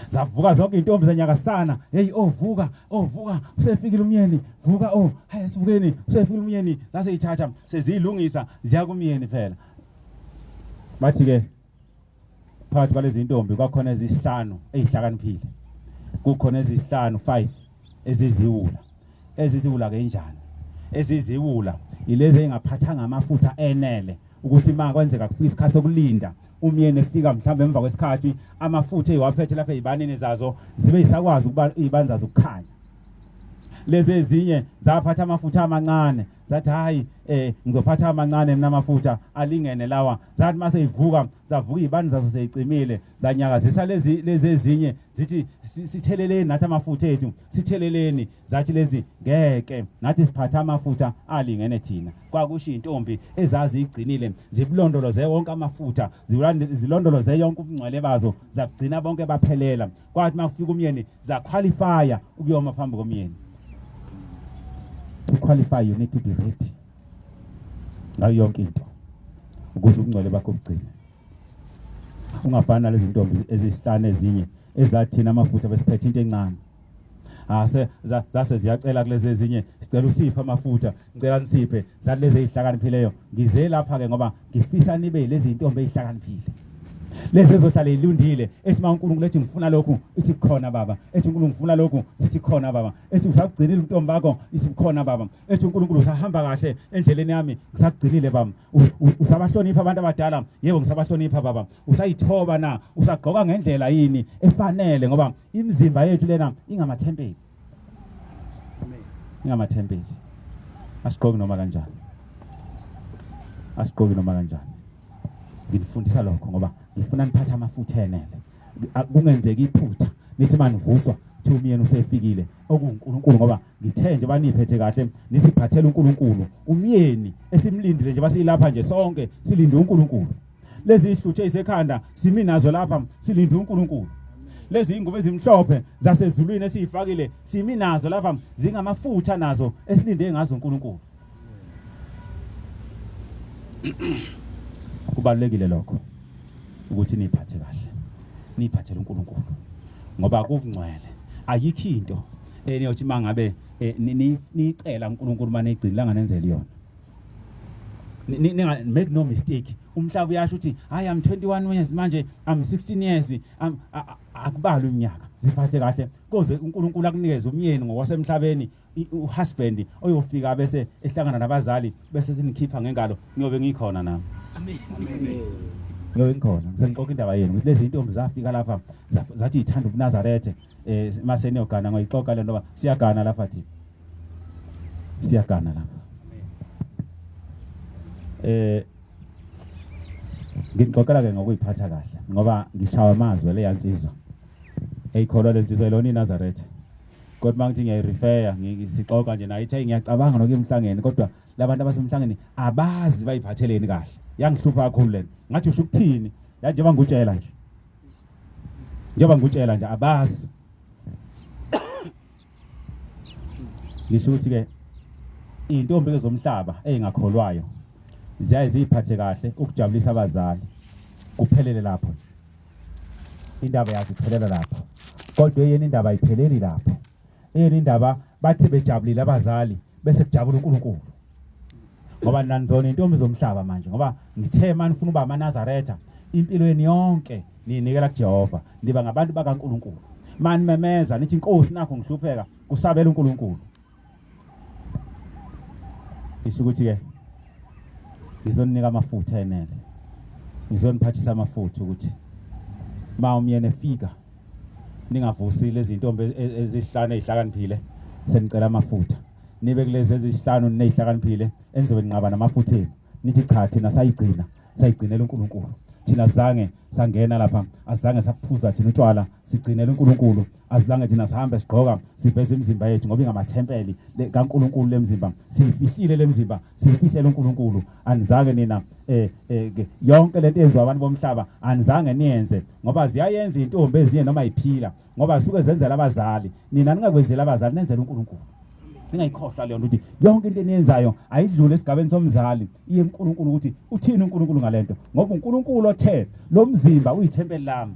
Zavuka zonke intombi zanyakasana, hey oh vuka, oh vuka, usefikile umyeni, vuka oh hayi sivukeni, usefikile umyeni. Zaseyithatha sezilungisa ziya kumyeni phela. Bathi ke phakathi kwalezi intombi kwakhona ezisihlanu ezihlakaniphile, kukhona ezisihlanu 5 eziziwula. Eziziwula ke injani? Eziziwula ilezi ezingaphathanga amafutha enele ukuthi uma kwenzeka kufika isikhathi sokulinda umyeni efika mhlawumbe emva kwesikhathi, amafutha eziwaphethe lapha ezibanini zazo zibe zisakwazi ukuba izibani zazo ukukhanya. Lezi ezinye zaphatha amafutha amancane, zathi hayi ngizophatha amancane mina amafutha alingene lawa. Zathi mase ivuka zavuka izibani zazo seyicimile, zanyakazisa lezi ezinye zithi sitheleleni nathi amafutha ethu, sitheleleni. Zathi lezi ngeke nathi siphatha amafutha alingene thina. Kwakusho intombi ezazigcinile zibulondoloze wonke amafutha, zilondoloze yonke ubungcwele bazo, zabugcina bonke baphelela. Kwathi makufika umyeni zaqualifya ukuyoma phambi komyeni. To qualify you need to be ready ngayo yonke into ukuze ubungcwele bakho bugcine. Ungafani nalezi ntombi ezisihlanu ezinye ezathina amafutha besiphethe into encane. Zase ziyacela kulezi ezinye, sicela usiphe amafutha, ngicela nisiphe. Zathi lezi ezihlakaniphileyo, ngize lapha ke ngoba ngifisa nibe lezi ntombi ezihlakaniphile. Lezi ezohlala ilundile ethi uma uNkulunkulu ethi ngifuna lokhu ithi khona baba, ethi uNkulunkulu ngifuna lokhu sithi khona baba, ethi usakugcinile ubuntombi bakho ithi khona baba, ethi uNkulunkulu usahamba kahle endleleni yami ngisakugcinile baba, usabahlonipha abantu abadala, yebo ngisabahlonipha baba, usayithoba na, usagqoka ngendlela yini efanele, ngoba imizimba yethu lena ingamathempeli, ingamathempeli. Asigqoki noma kanjani, asigqoki noma kanjani. Nginifundisa lokho ngoba ngifuna niphathe amafutha enele, kungenzeki iphutha nithi manivuswa thi umyeni usefikile okuNkulunkulu, ngoba ngithe nje baniphethe kahle nisiphathele uNkulunkulu umyeni esimlindile nje, basilapha nje sonke silinde uNkulunkulu. Lezi ihlutshe isekhanda simi nazo lapha silinde uNkulunkulu. Lezi ingubo ezimhlophe zasezulwini esiyifakile simi nazo lapha zingamafutha nazo esilinde ngazo uNkulunkulu. Kubalulekile lokho ukuthi niphathe kahle, niphathele uNkulunkulu, ngoba kungcwele. Ayikho into eniyothi mangabe nicela uNkulunkulu manigcina langanenzeli yona. Make no mistake, umhlaba uyasho ukuthi hayi I'm 21 years manje, I'm 16 years, akubalwa iminyaka. Ziphathe kahle koze uNkulunkulu akunikeze umyeni ngokwasemhlabeni, uhusband oyofika bese ehlangana nabazali bese sinikhipha ngengalo, ngiyobe ngikhona nami. Amen. Ngiyobe ngikhona. Ngisengixoxa indaba yenu ukuthi lezi intombi zafika lapha zathi ithanda ubuNazaretha, mase niyogana, ngoyixoxa le nto, siyagana lapha thina, siyagana lapha. Ngixoxela ke ngokuyiphatha kahle ngoba ngishawa amazwi le yansizwa eyikholwa lensizwa ilona iNazaretha, kodwa mangithi ngiyayirefera ngisixoxa nje naye ithe ngiyacabanga nokuya emhlangeni, kodwa labantu abasemhlangeni abazi bayiphatheleni kahle. Yangihlupha kakhulu lena, ngathi usho ukuthini njengoba ngikutshela nje, njengoba ngikutshela nje abazi. Ngisho ukuthi ke intombi ke zomhlaba ezingakholwayo ziyaye ziphathe kahle ukujabulisa abazali, kuphelele lapho nje indaba yazi iphelela lapho, kodwa eyeni indaba ayipheleli lapho. Eyeni indaba bathi bejabulile abazali bese kujabula uNkulunkulu, ngoba nanizona intombi zomhlaba manje, ngoba ngithe manje ufuna uba amaNazaretha impilo yenu yonke niyinikela kuJehova, niba ngabantu bakaNkulunkulu. Mani memeza nithi inkosi nakho ngihlupheka, kusabela uNkulunkulu. Ngisho ukuthi ke ngizoninika amafutha enele, ngizoniphathisa amafutha ukuthi ma umyeni efika ningavusi lezi zintombi ezisihlanu ezihlakaniphile, senicela amafutha, nibe kulezi ezisihlanu nezihlakaniphile enizobe ninqaba namafutha enu, nithi cha thina sayigcina, sayigcinela uNkulunkulu, thina zange sangena lapha, azange saphuza thina utshwala, sigcinela uNkulunkulu, azange thina sihambe sigqoka siveze imizimba yethu ngoba ingamathempeli kaNkulunkulu lemizimba, siyifihlile lemizimba, siyifihlela uNkulunkulu. Anizange nina yonke lento eyenziwa abantu bomhlaba anizange niyenze, ngoba ziyayenza intombi ezinye noma iphila, ngoba suke zenzela abazali, nina ningakwenzeli abazali, nenzela uNkulunkulu. Ningayikhohlwa leyo nto ukuthi yonke into eniyenzayo ayidlule esigabeni somzali, iye kuNkulunkulu ukuthi uthini uNkulunkulu ngalento, ngoba uNkulunkulu othe lo mzimba uyithempeli lami.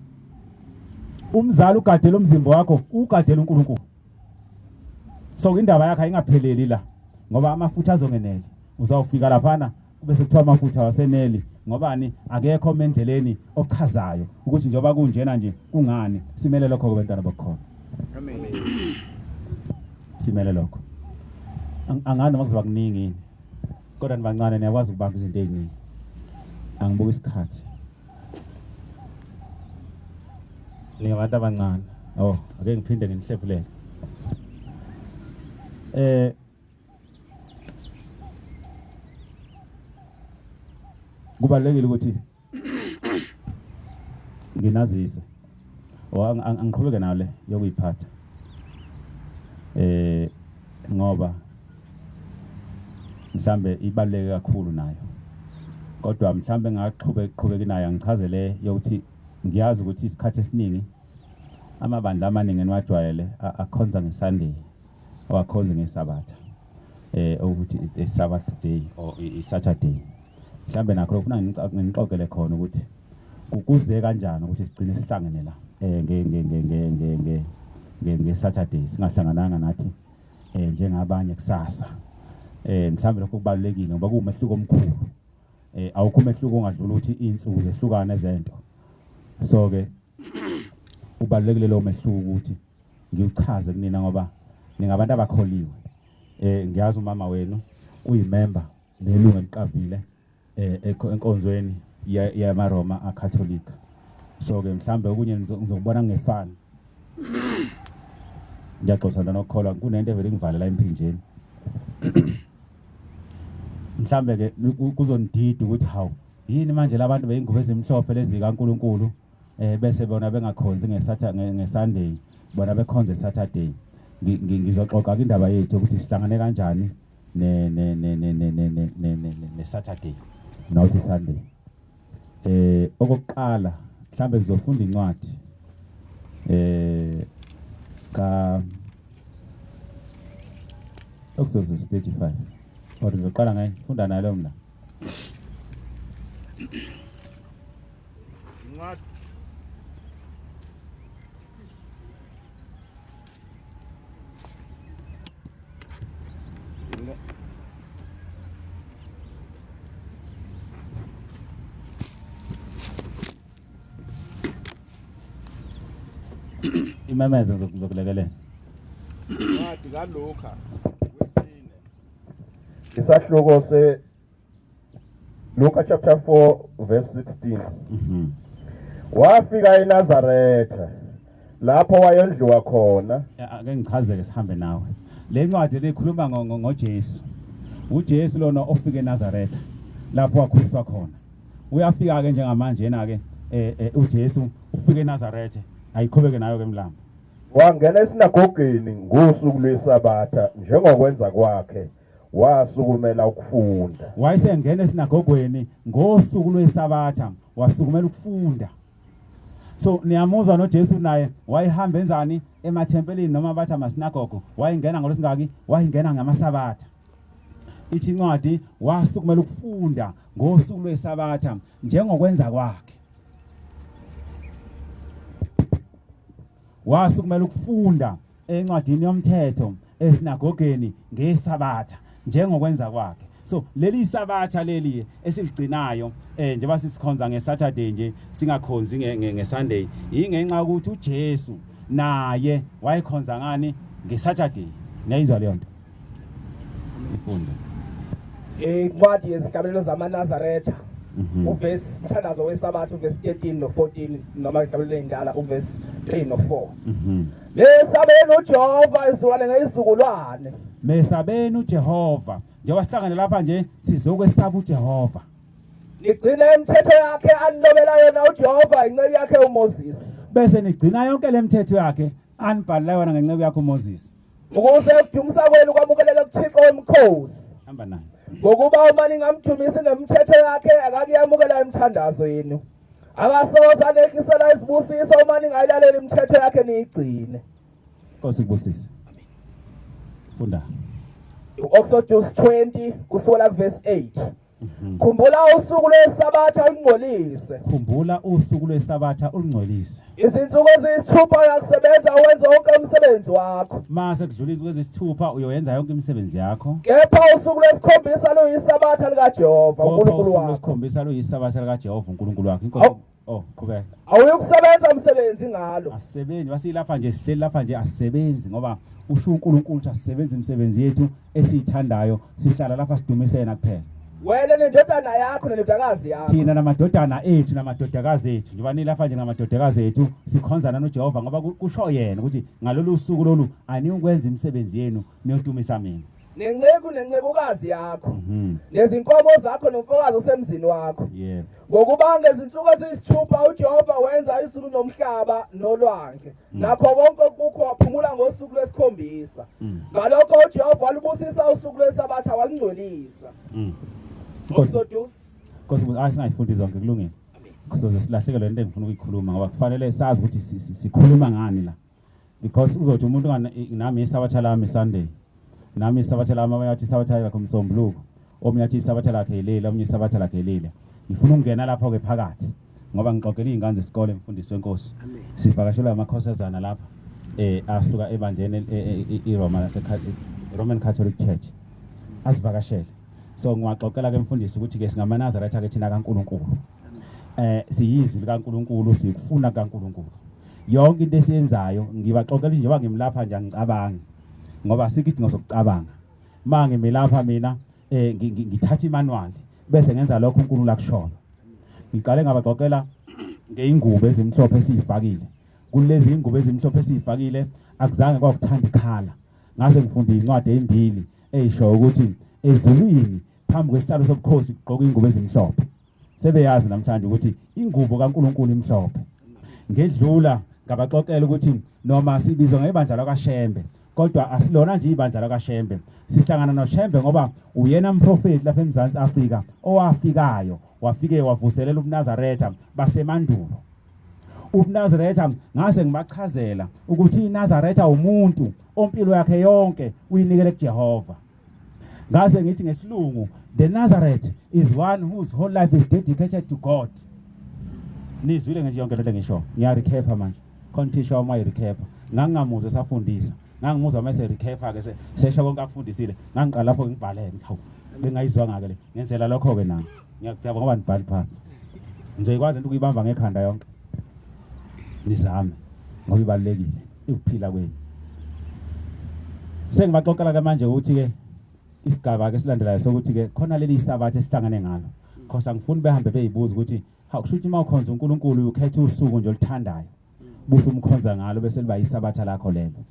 Umzali ugadela umzimba wakho, ugadela uNkulunkulu. So indaba yakhe ayingapheleli la, ngoba amafutha azongenela, uzawufika laphana kube sekuthiwa amafutha waseneli, ngobani akekho emendleleni ochazayo ukuthi njengoba kunjena nje kungani. Simele lokho kubantwana bokukhona. Amen. Simele lokho. Angani noma kuzoba kuningi yini, kodwa nibancane niyakwazi ukubamba izinto eziningi. Angibuka isikhathi, ningabantu abancane. Oh, ake ngiphinde nginihlephulele. Kubalulekile ukuthi nginazise angiqhubeke nayo le yokuyiphatha, ngoba mhlambe ibaluleke kakhulu nayo, kodwa mhlambe ngaqhubeka nayo angichazele yokuthi ngiyazi ukuthi isikhathi esiningi amabandla amaningi eniwajwayele akhonza ngeSunday, awakhonzi ngeSabatha, ukuthi i-Sabbath day or i-Saturday. Mhlambe nakho lokufuna nginixoxele khona ukuthi kukuze kanjani ukuthi sigcine sihlangene la nge-Saturday, singahlangananga nathi njengabanye kusasa. Mhlambe lokho kubalulekile ngoba kuwumehluko omkhulu. Awukho umehluko ongadlula ukuthi insuku zehlukane ezento. So ke ubalulekile lo mehluko ukuthi ngiwuchaze kunina ngoba ningabantu abakholiwe. Ngiyazi umama wenu uyimember nelungu eliqavile enkonzweni yamaRoma aCatholic. So ke mhlambe okunye ngizokubona ngefani. Ngiyaxoxa nokukholwa kunento evele ngivalela emphinjeni. Mhlambe ke kuzonidida ukuthi hawu yini manje labantu beyingubo ezimhlophe lezi kaNkuluNkulu bese bona bengakhonzi ngeSaturday ngeSunday bona bekhonze Saturday. Ngizoxoxa indaba yethu ukuthi sihlangane kanjani ne ne ne ne ne ne ne ne Saturday not Sunday. Okokuqala mhlambe sizofunda incwadi ka Exodus 35. Or ngizoqala ngayi funda nalo mina. Incwadi imemeze ngizokulekelela. Incwadi kaLuka wesine. Isahluko se Luka chapter 4 verse 16. Wafika eNazaretha lapho wayondliwa khona. Ake ngichazeke sihambe nawe. Le ncwadi lekhuluma ngoJesu. uJesu lona ofika eNazaretha lapho wakhuliswa khona. Uyafika ke njengamanje yena ke uJesu ufika eNazaretha ayiqhubeke nayo ke mlambo. Wangena esinagogeni ngosuku lweSabatha njengokwenza kwakhe wasukumela ukufunda. Wayesengena esinagogweni ngosuku lweSabatha wasukumela ukufunda. So niyamuzwa noJesu naye wayehamba enzani emathempelini noma bathi amasinagogo, wayengena ngolwesingaki, wayengena ngamaSabatha. Ithi incwadi wasukumela ukufunda ngosuku lweSabatha njengokwenza kwakhe. Wasukumela ukufunda encwadini yomthetho esinagogeni ngeSabatha njengokwenza kwakhe. So leli Sabatha leli esiligcinayo njengoba sisikhonza ngeSaturday nje singakhonzi ngeSunday ingenxa ukuthi uJesu naye wayekhonza ngani ngeSaturday. Niyayizwa leyo nto? Ifunde. Incwadi yezihlabelelo zamaNazaretha uverse umthandazo weSabatha uverse 13 no 14 noma izihlabelelo ezindala uverse 3 no 4. Mesabeni uJehova izukulwane ngezizukulwane. Mesabeni uJehova. Njengoba sihlangene lapha nje sizokwesaba uJehova. Nigcine imithetho yakhe anilobela yona uJehova inceku yakhe uMoses. Bese nigcina yonke lemithetho yakhe anibhalela yona ngenceku yakhe uMoses. Ukuze ukudumisa kwenu kwamukeleke kuThixo wemikhosi. Hamba naye. Ngokuba uma ningamdumisi ngemithetho yakhe akakuyamukela imithandazo yenu. Akasoze anehlisela izibusiso uma ningayilaleli imithetho yakhe niyigcine. Nkosi kubusise. Funda. Exodus 20 kusukela verse 8. Khumbula usuku lweSabatha ulungcolise. Khumbula usuku lweSabatha ulungcolise. Izinsuku eziyisithupha uyakusebenza wenze wonke umsebenzi wakho. Mase kudlula izinsuku eziyisithupha uyoyenza yonke imisebenzi yakho. Kepha usuku lwesikhombisa luyiSabatha likaJehova uNkulunkulu usuku wakho. lwesikhombisa luyiSabatha likaJehova uNkulunkulu wakho. Inkosi oh qhubeka. Awuyukusebenza umsebenzi ngalo. Asisebenzi basilapha nje sihleli lapha nje asisebenzi ngoba usho uNkulunkulu ukuthi asisebenzi imisebenzi yethu esiyithandayo sihlala lapha sidumise yena kuphela. Wena nendodana yakho nendodakazi yakho. Thina namadodana ethu namadodakazi ethu njengoba nilapha nje namadodakazi ethu sikhonzana noJehova ngoba kusho yena ukuthi ngalolu suku lolu aniyukwenza imisebenzi yenu niyodumisa mina. Nenceku nencekukazi yakho. Nezinkomo zakho nomfokazi osemzini wakho. Yebo. Ngokuba ngezinsuku eziyisithupha uJehova wenza izulu nomhlaba nolwandle. Nakho konke okukho waphumula ngosuku lwesikhombisa. Ngalokho uJehova walubusisa usuku lweSabatha walungcwelisa. Exodus Nkosi asingayifundi zonke kulungile. Soze silahlekelwe into engifuna ukuyikhuluma ngoba kufanele sazi ukuthi sikhuluma ngani la. Because uzothi umuntu nami iSabatha lami Sunday. Nami iSabatha lami abanye bathi iSabatha lakhe umsombuluko. Omunye athi iSabatha lakhe ilele, omunye iSabatha lakhe ilele. Ngifuna ukungena lapho ke phakathi ngoba ngixoxela izingane zesikole mfundisi wenkosi. Sivakashelwa amakhosazana lapha asuka ebandleni iRoma lase Roman Catholic Church. Asivakashele. So ngiwaxoxela ke mfundisi ukuthi ke singamaNazaretha ke thina kaNkuluNkulu. Siyizwi likaNkuluNkulu, sikufuna kaNkuluNkulu. Yonke into esiyenzayo ngibaxoxela njengoba ngimlapha nje angicabangi, ngoba asikho isidingo sokucabanga. Ma ngimilapha mina ngithatha imanual bese ngenza lokho uNkulunkulu akushoyo. Ngiqale ngabaxoxela ngeyingubo ezimhlophe esiyifakile. Kulezi ingubo ezimhlophe esiyifakile akuzange kwakuthanda ikhala. Ngase ngifunda incwadi ezimbili eyisho ukuthi ezulwini phambi kwesihlalo sobukhosi kugqoka ingubo ezimhlophe. Sebeyazi namhlanje ukuthi ingubo kaNkuluNkulu imhlophe. Ngedlula ngabaxoxela ukuthi noma sibizwa ngebandla lakwaShembe, kodwa asilona nje ibandla lakwaShembe. Sihlangana noShembe ngoba uyena mprofeti lapha eMzansi Afrika owafikayo, wafike wavuselela ubuNazaretha basemandulo. UbuNazaretha ngase ngibachazela ukuthi iNazaretha umuntu ompilo yakhe yonke uyinikele kuJehova. Ngase ngithi ngesilungu, the Nazareth is one whose whole life is dedicated to God. Nizwile nje yonke lento ngisho. Ngiya recap manje. Khona uthisha wami wayi-recap. Ngangingamuzwa esafundisa. Ngangimuzwa mase recap ke sesho konke akufundisile. Ngangiqala lapho ngibhaleke ngithi hawu bengayizwanga ke le. Ngenzela lokho ke nami. Ngiyakudaba ngoba nibhali phansi. Ngizoyikwazi into ukuyibamba ngekhanda yonke. Nizame ngoba ibalulekile ukuphila kwenu. Sengibaxoxela ke manje ukuthi ke isigaba ke silandelayo sokuthi ke khona leli sabatha esihlangane ngalo. Khosa ngifuna behambe beyibuza ukuthi ha kusho ukuthi uma ukhonza uNkulunkulu ukhetha usuku nje oluthandayo. Busu umkhonza ngalo bese liba isabatha lakho lelo.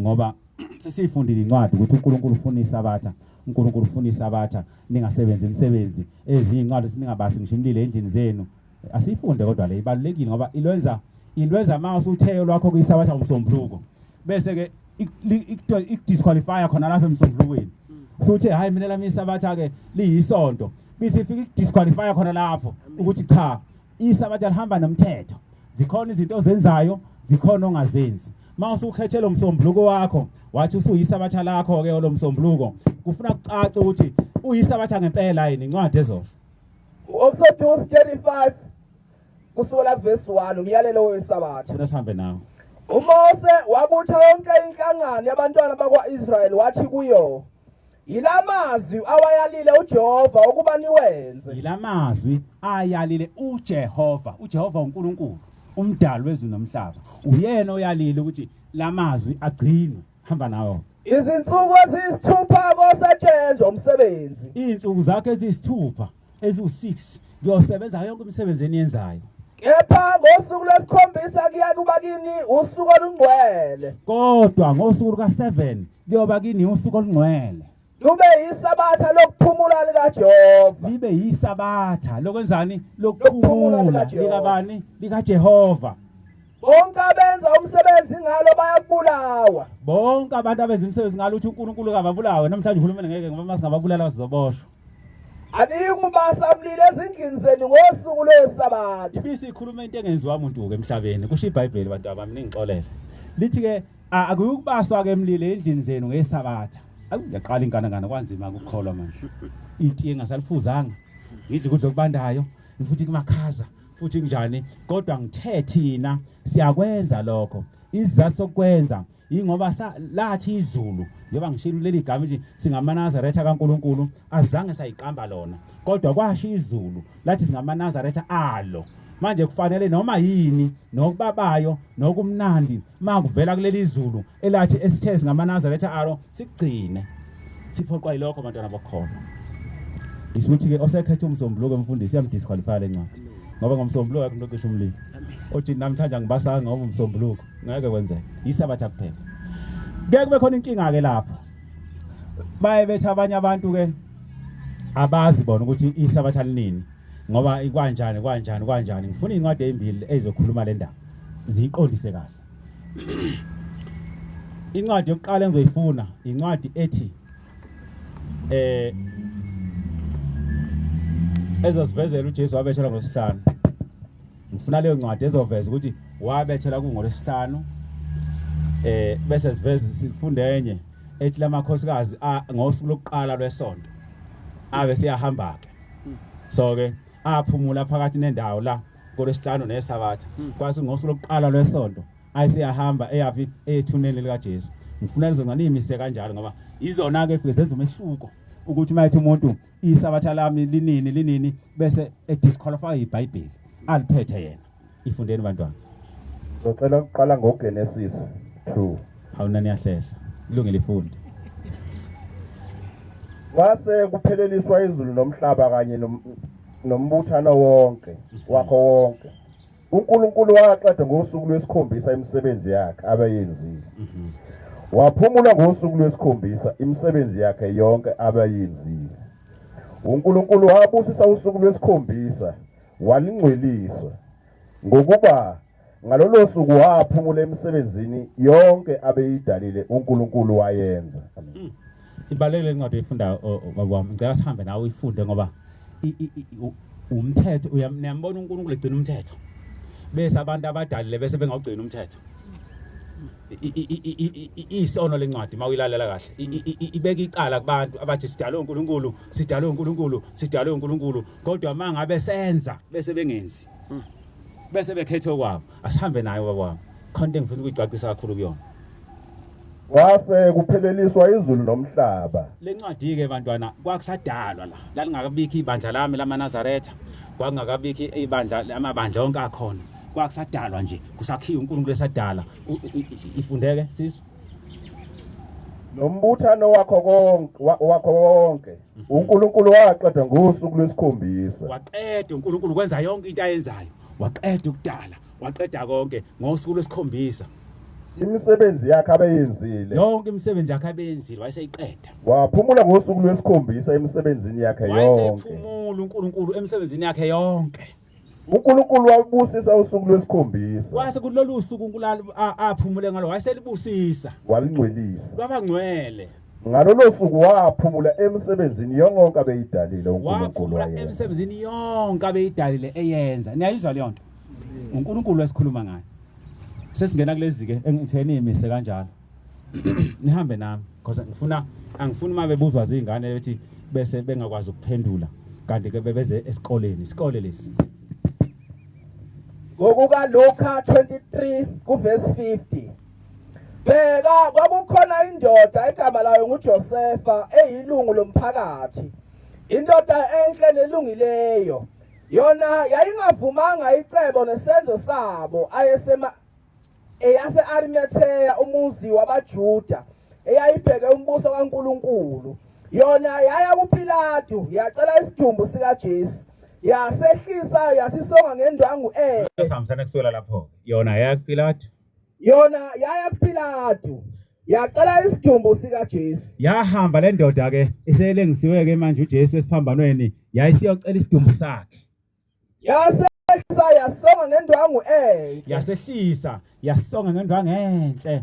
Ngoba sesifundile incwadi ukuthi uNkulunkulu ufuna isabatha, uNkulunkulu ufuna isabatha, ningasebenzi imisebenzi ezinye incwadi siningabasi ngisho imlilo endlini zenu. Asifunde kodwa le ibalulekile ngoba ilwenza mase utheyo lwakho kuyisabatha ngomsombuluko. Bese ke ikudisqualify khona lapha emsombulukweni. Futhi hayi mina lami isabatha ke liyisonto. Bese ifika ikudisqualify khona lapho ukuthi cha isabatha lihamba nomthetho. Zikhona izinto ozenzayo, zikhona ongazenzi. Mase ukhethela umsombuluko wakho, wathi usuyisabatha lakho ke lo msombuluko. Kufuna kucace ukuthi uyisabatha ngempela yini incwadi ezosho. Exodus 35 kusukela verse 1 umyalelo wesabatha. Funa sihambe nawo. uMose wabutha yonke inhlangano yabantwana bakwaIsrayeli wathi kuyo, yilamazwi awayalile uJehova ukuba niwenze. Yilamazwi ayalile uJehova. uJehova uNkulunkulu, umdali wezulu nomhlaba. Uyena oyalile ukuthi lamazwi agcinwe. Hamba nawo. Izinsuku eziyisithupha kosetshenzwa umsebenzi. Izinsuku zakhe eziyisithupha eziwu6 kuyosebenza yonke imisebenzi eniyenzayo. Kepha ngosuku lwesikhombisa kuyakuba kini usuku olungcwele. Kodwa ngosuku luka7 kuyoba kini usuku olungcwele. Lube yisabatha lokuphumula likaJehova. Libe yisabatha lokwenzani? Lokuphumula likabani? LikaJehova. Bonke abenza umsebenzi ngalo bayakubulawa. Bonke abantu abenza umsebenzi ngalo uthi uNkulunkulu kababulawe. Namhlanje uhulumeni ngeke ngoba masingababulala sizoboshwa. Anikubasa mlilo ezindlini zenu ngosuku lwesabatha. Ibisi ikhuluma into engenziwa umuntu ke emhlabeni. Kusho iBhayibheli bantu abami ningixolele. Lithi ke akuyukubaswa ke emlilo endlini zenu ngesabatha. Akuyaqala inkanangana kwanzima ukukholwa manje. Itiye ngasaliphuzanga. Ngithi kudla okubandayo, futhi kumakhaza, futhi kunjani, kodwa ngithe thina siyakwenza lokho. Isizathu sokwenza ingoba lathi izulu, njengoba ngishilo leli gama nje singamaNazaretha kaNkuluNkulu, azange sayiqamba lona, kodwa kwasho izulu lathi singamaNazaretha alo. Manje kufanele noma yini nokubabayo nokumnandi makuvela kuleli zulu elathi esithe singamaNazaretha alo sigcine. Siphoqwa yilokho bantwana bokukholwa. Ngisho ukuthi ke osekhethe umsombuluko emfundisi iyamdisqualify le ncwadi. Ngoba ngomsombuluko akho into ocisha umlilo. Othi namhlanje angibasanga ngoba umsombuluko ngeke kwenzeke. Isabatha kuphela. Kuye kube khona inkinga ke lapho. Baye bethi abanye abantu ke abazi bona ukuthi isabatha linini ngoba ikwanjani kwanjani kwanjani. Ngifuna incwadi ezimbili ezizokhuluma le ndaba ziyiqondise kahle. Incwadi yokuqala engizoyifuna incwadi ethi ezosivezela uJesu wabethelwa ngolwesihlanu. Ngifuna leyo ncwadi ezoveza ukuthi wabethelwa kungolwesihlanu, bese siveze sifunde enye ethi lamakhosikazi ngosuku lokuqala lwesonto abe siyahamba ke. So ke aphumula phakathi nendawo la ngolwesihlanu nesabatha, kwathi ngosuku lokuqala lwesonto ayisiyahamba eyapi ethuneni likaJesu. Ngifuna lezo ngane imise kanjalo ngoba izona ke fike zenza umehluko ukuthi mayithi umuntu isabatha lami linini linini bese edisqualify iBhayibheli. Aliphethe yena. Ifundeni bantwana. Ngicela ukuqala ngoGenesis 2. Hawuna niyahlehla. Ilungile ifunde. Kwase kupheleliswa izulu nomhlaba kanye nombuthano wonke wakho wonke. uNkulunkulu waqeda ngosuku lwesikhombisa imisebenzi yakhe abeyenzile. Waphumula ngosuku lwesikhombisa imisebenzi yakhe yonke abeyenzile. uNkulunkulu wabusisa usuku lwesikhombisa walingcwelisa, ngokuba ngalolo suku waphumula emisebenzini yonke abeyidalile uNkulunkulu wayenza. Amen. Ibalulekile incwadi oyifundayo baba wami. Ngicela sihambe nawe uyifunde ngoba umthetho niyambona uNkulunkulu egcina umthetho. Bese abantu abadalile bese bengawugcina umthetho. Isono lencwadi mawuyilalela kahle. Ibeka icala kubantu abathi sidalwe uNkulunkulu, sidalwe uNkulunkulu, sidalwe uNkulunkulu, kodwa mangabe senza bese bengenzi. Bese bekhethe okwabo. Asihambe nayo baba wami. Khona engifuna ukuyicacisa kakhulu kuyona. Kwase kupheleliswa izulu nomhlaba. Lencwadi ke bantwana kwakusadalwa la. Lalingakabikho ibandla lami lamaNazaretha, kwakungakabikho ibandla amabandla onke akhona. Kwakusadalwa nje, kusakhiwa uNkulunkulu esadala. Ifundeke sizwe. Nombuthano wakho konke wakho wonke uNkulunkulu waqeda ngosuku lwesikhombisa. Waqeda uNkulunkulu kwenza yonke into ayenzayo. Waqeda ukudala, waqeda konke ngosuku lwesikhombisa. Imisebenzi yakhe abeyenzile. Yonke imisebenzi yakhe abeyenzile wayeseyiqeda. Waphumula ngosuku lwesikhombisa emisebenzini yakhe yonke. Wayesephumula uNkulunkulu emsebenzini yakhe yonke. uNkulunkulu wabusisa usuku lwesikhombisa. Wase kulolu suku uNkulunkulu aphumule ngalo wayeselibusisa. Walingcwelisa. Lwabangcwele. Ngalolo suku waphumula emsebenzini yonke abeyidalile uNkulunkulu Waphumula wayenza. emsebenzini yonke abeyidalile eyenza. Niyayizwa leyo nto? uNkulunkulu esikhuluma ngaye. Sesingena kulezi ke engitheni imise kanjalo. Nihambe nami because ngifuna angifuni uma bebuzwa izingane bethi bese bengakwazi ukuphendula kanti ke bebeze esikoleni, isikole lesi. Ngokuka Luka 23 kuverse 50. Bheka kwakukhona indoda egama layo nguJosefa eyilungu lomphakathi. Indoda enhle nelungileyo. Yona yayingavumanga icebo nesenzo sabo ayesema eyase Arimathea umuzi wabaJuda eyayibheke umbuso kaNkuluNkulu. Yona yaya kuPilatu yacela isidumbu sikaJesu. Yasehlisa yasisonga ngendwangu enhle. Sihambisana kusukela lapho. Yona yaya kuPilatu. Yona yaya kuPilatu yacela isidumbu sikaJesu. Yahamba le ndoda ke iselengisiwe ke manje uJesu esiphambanweni yayisiyocela isidumbu sakhe. Yasehlisa yasonga ngendwangu enhle. Yasehlisa yasonga ngendwangu enhle.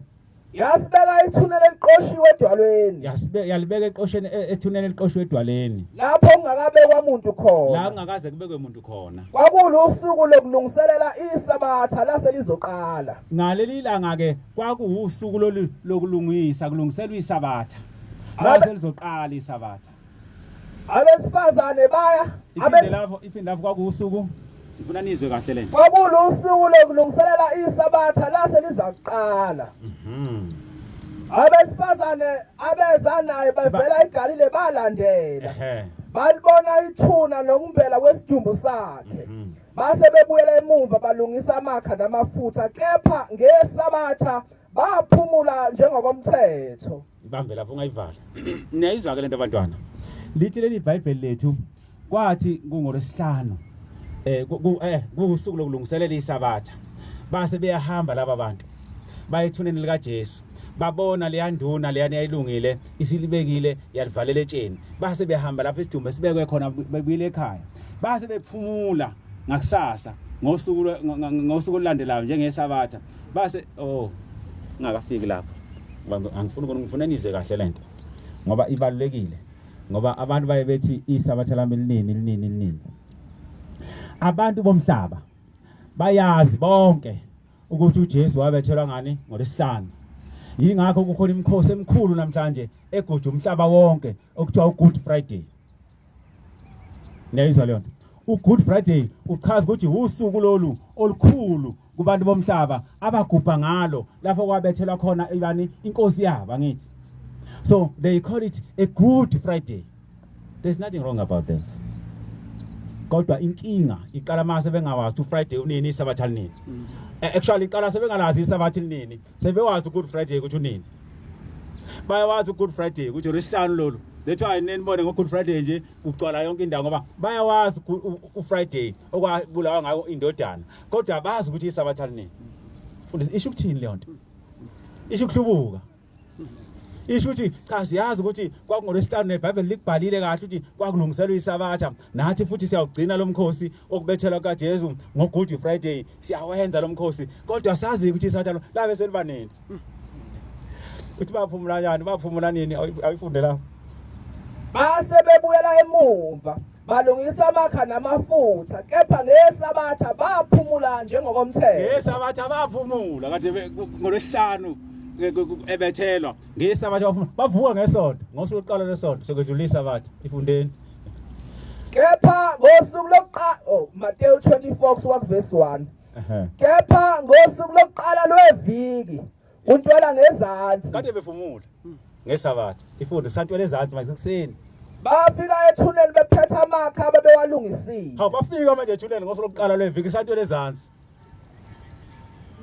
Yasibeka ithuneni eliqoshiwe edwaleni. Yalibeka eqosheni ethuneni eliqoshiwe edwaleni. Lapho kungakabekwa muntu khona. La kungakaze kubekwe muntu khona. Kwakulusuku lokulungiselela iSabatha lase lizoqala. Ngaleli langa ke kwakuwusuku lolu lokulungisa kulungiselwa iSabatha. Lase lizoqala iSabatha. Abesifazane baya iphinde lapho kwakuwusuku. Ngifuna nizwe kahle lento. Kwakulusuku lokulungiselela iSabatha lase lizoqala. Abesifazane abeza naye bavela eGalile balandela. Balibona ithuna nokumbela kwesidumbu sakhe. Base bebuyela emuva balungisa amakha namafutha, kepha ngeSabatha baphumula njengokomthetho. Ibambe lapho ungayivala. Niyayizwa ke lento abantwana. Lithi leli iBhayibheli lethu kwathi kungolwesihlanu kuwusuku lokulungiselela iSabatha. Base beyahamba laba bantu baye ethuneni likaJesu. Babona leya nduna leyani yayilungile isilibekile yalivalela etsheni. Base behamba lapho isidumbu esibekwe khona bebuyele ekhaya. Base bephumula ngakusasa ngosuku olulandelayo njengeSabatha. Base ngakafiki lapho. Angifuni ngifuna nizwe kahle lento ngoba ibalulekile, ngoba abantu baye bethi iSabatha lami linini linini linini. Abantu bomhlaba bayazi bonke ukuthi uJesu wabethelwa ngani ngoLwesihlanu. Yingakho kukhona imikhosi emikhulu namhlanje eguja umhlaba wonke okuthiwa uGood Friday. Niyayizwa leyo nto? uGood Friday uchaza ukuthi usuku lolu olukhulu kubantu bomhlaba abagubha ngalo lapho kwabethelwa khona ibani inkosi yabo, angithi. So they call it a Good Friday. There's nothing wrong about that. Kodwa inkinga iqala mase bengawazi uFriday unini, iSabatha linini. Actually iqala sebengalazi iSabatha linini, sebewazi uGood Friday ukuthi unini. Bayawazi uGood Friday ukuthi uLwesihlanu lolu. That's why ninibone ngoGood Friday nje kugcwala yonke indawo, ngoba bayawazi uFriday okwabulawa ngayo indodana, kodwa bazi ukuthi iSabatha linini. Mfundisi, isho ukuthini leyo nto? Isho ukuhlubuka. Isho ukuthi cha, siyazi ukuthi kwakungolwesihlanu, neBhayibheli likubhalile kahle ukuthi kwakulungiselwa iSabatha, nathi futhi siyawugcina lo mkhosi okubethelwa kaJesu ngoGood Friday, siyawenza lo mkhosi, kodwa sazi ukuthi iSabatha labe seliba nini. Uthi baphumula kanjani? Baphumula nini? Ayifunde lapho. Base bebuyela emuva balungisa amakha namafutha, kepha ngeSabatha baphumula njengokomthetho. NgeSabatha baphumula kade ngolwesihlanu ebethelwa, ngeSabatha baphumula, bavuka ngesonto, ngosuku lokuqala lesonto sekwedlula iSabatha. Ifundeni. Kepha ngosuku lokuqala, oh, Matthew 24 kusuka kuverse 1. Kepha ngosuku lokuqala lweviki kuntwela ngezansi. Kade befumula ngeSabatha. Ifunde santwela ezansi manje sekuseni. Bafika ethuneni bephethe amakha abebewalungisile. Hawu, bafika manje ethuneni ngosuku lokuqala lweviki santwela ezansi.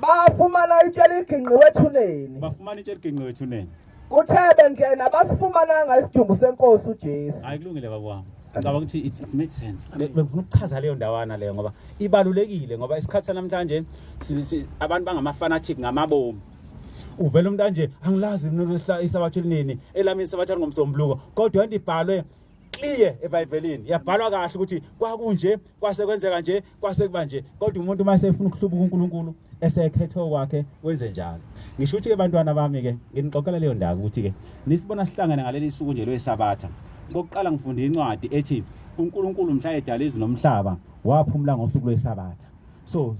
Bafumana itshe liginqiwe ethuneni. Bafumana itshe liginqiwe ethuneni. Kuthe bengena basifumananga isidumbu senkosi uJesu. Hayi, kulungile baba wami. Ngicabanga ukuthi it made sense. Bengifuna ukuchaza leyo ndawana leyo ngoba ibalulekile, ngoba isikhathi sanamhlanje abantu bangama-fanatic ngamabomu. Uvela umuntu anje, angilazi mina iSabatha linini, elami iSabatha ngomsombuluko, kodwa into ibhalwe clear eBhayibhelini, yabhalwa kahle ukuthi kwakunje, kwase kwenzeka nje, kwase kuba nje, kodwa umuntu uma esefuna ukuhlubuka uNkulunkulu esekhethe kwakhe wenze njalo. Ngisho ukuthi ke bantwana bami ke nginixoxela leyo ndaba ukuthi ke nisibona sihlangene ngaleli suku nje lweSabatha. Kokuqala ngifunda incwadi ethi uNkulunkulu mhla edala izulu nomhlaba waphumula ngosuku lweSabatha, so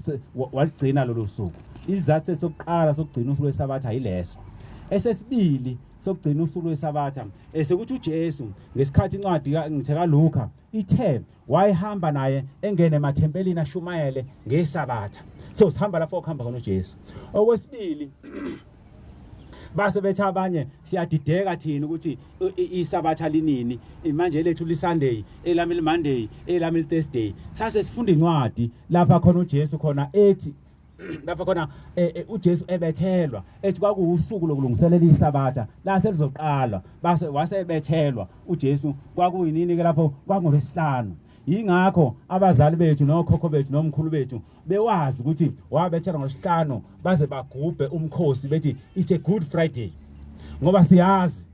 waligcina lolu suku. Isizathu sokuqala sokugcina usuku lweSabatha yileso. Esesibili sokugcina usuku lweSabatha esekuthi uJesu ngesikhathi incwadi ngithe kaLuka ithe wayehamba naye engene emathempelini ashumayele ngeSabatha, so sihamba lapho okuhamba khona uJesu. Okwesibili, base bethi abanye siyadideka thina ukuthi iSabatha linini manje, lethu liSunday, elami liMonday, elami liThursday. Sase sifunda incwadi lapha khona uJesu khona ethi lapha khona uJesu ebethelwa ethi kwakuwusuku lokulungiselela iSabatha la selizoqalwa, base wasebethelwa uJesu. Kwakuyinini ke lapho? Kwangolwesihlanu. Yingakho abazali bethu nokhokho bethu nomkhulu bethu bewazi ukuthi wabethelwa ngolwesihlanu, baze bagubhe umkhosi bethi it's a Good Friday, ngoba siyazi.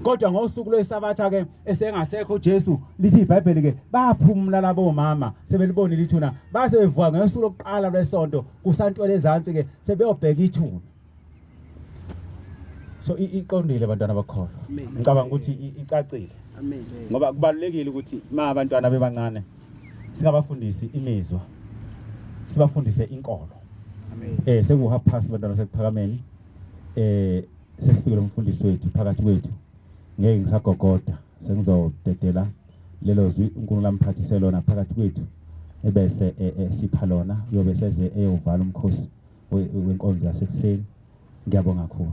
Kodwa ngosuku lweSabatha ke esengasekho uJesu, lithi iBhayibheli ke baphumula labo mama sebelibonile ithuna, base bevuka ngosuku lokuqala lwesonto kusantwele ezansi ke sebeyobheka ithuna. So iqondile bantwana bakholwa, ngicabanga ukuthi icacile. Amen. Ngoba kubalulekile ukuthi ma abantwana bebancane singabafundisi imizwa, sibafundise inkolo. Amen. Seku 1:30 bantwana sekuphakameni, sesifikile umfundisi wethu phakathi kwethu, ngeke ngisagogoda, sengizodedela lelo zwi uNkulunkulu amphathise lona phakathi kwethu, ebese sipha lona, uyobe seze eyovala umkhosi wenkonzo yasekuseni. Ngiyabonga kakhulu.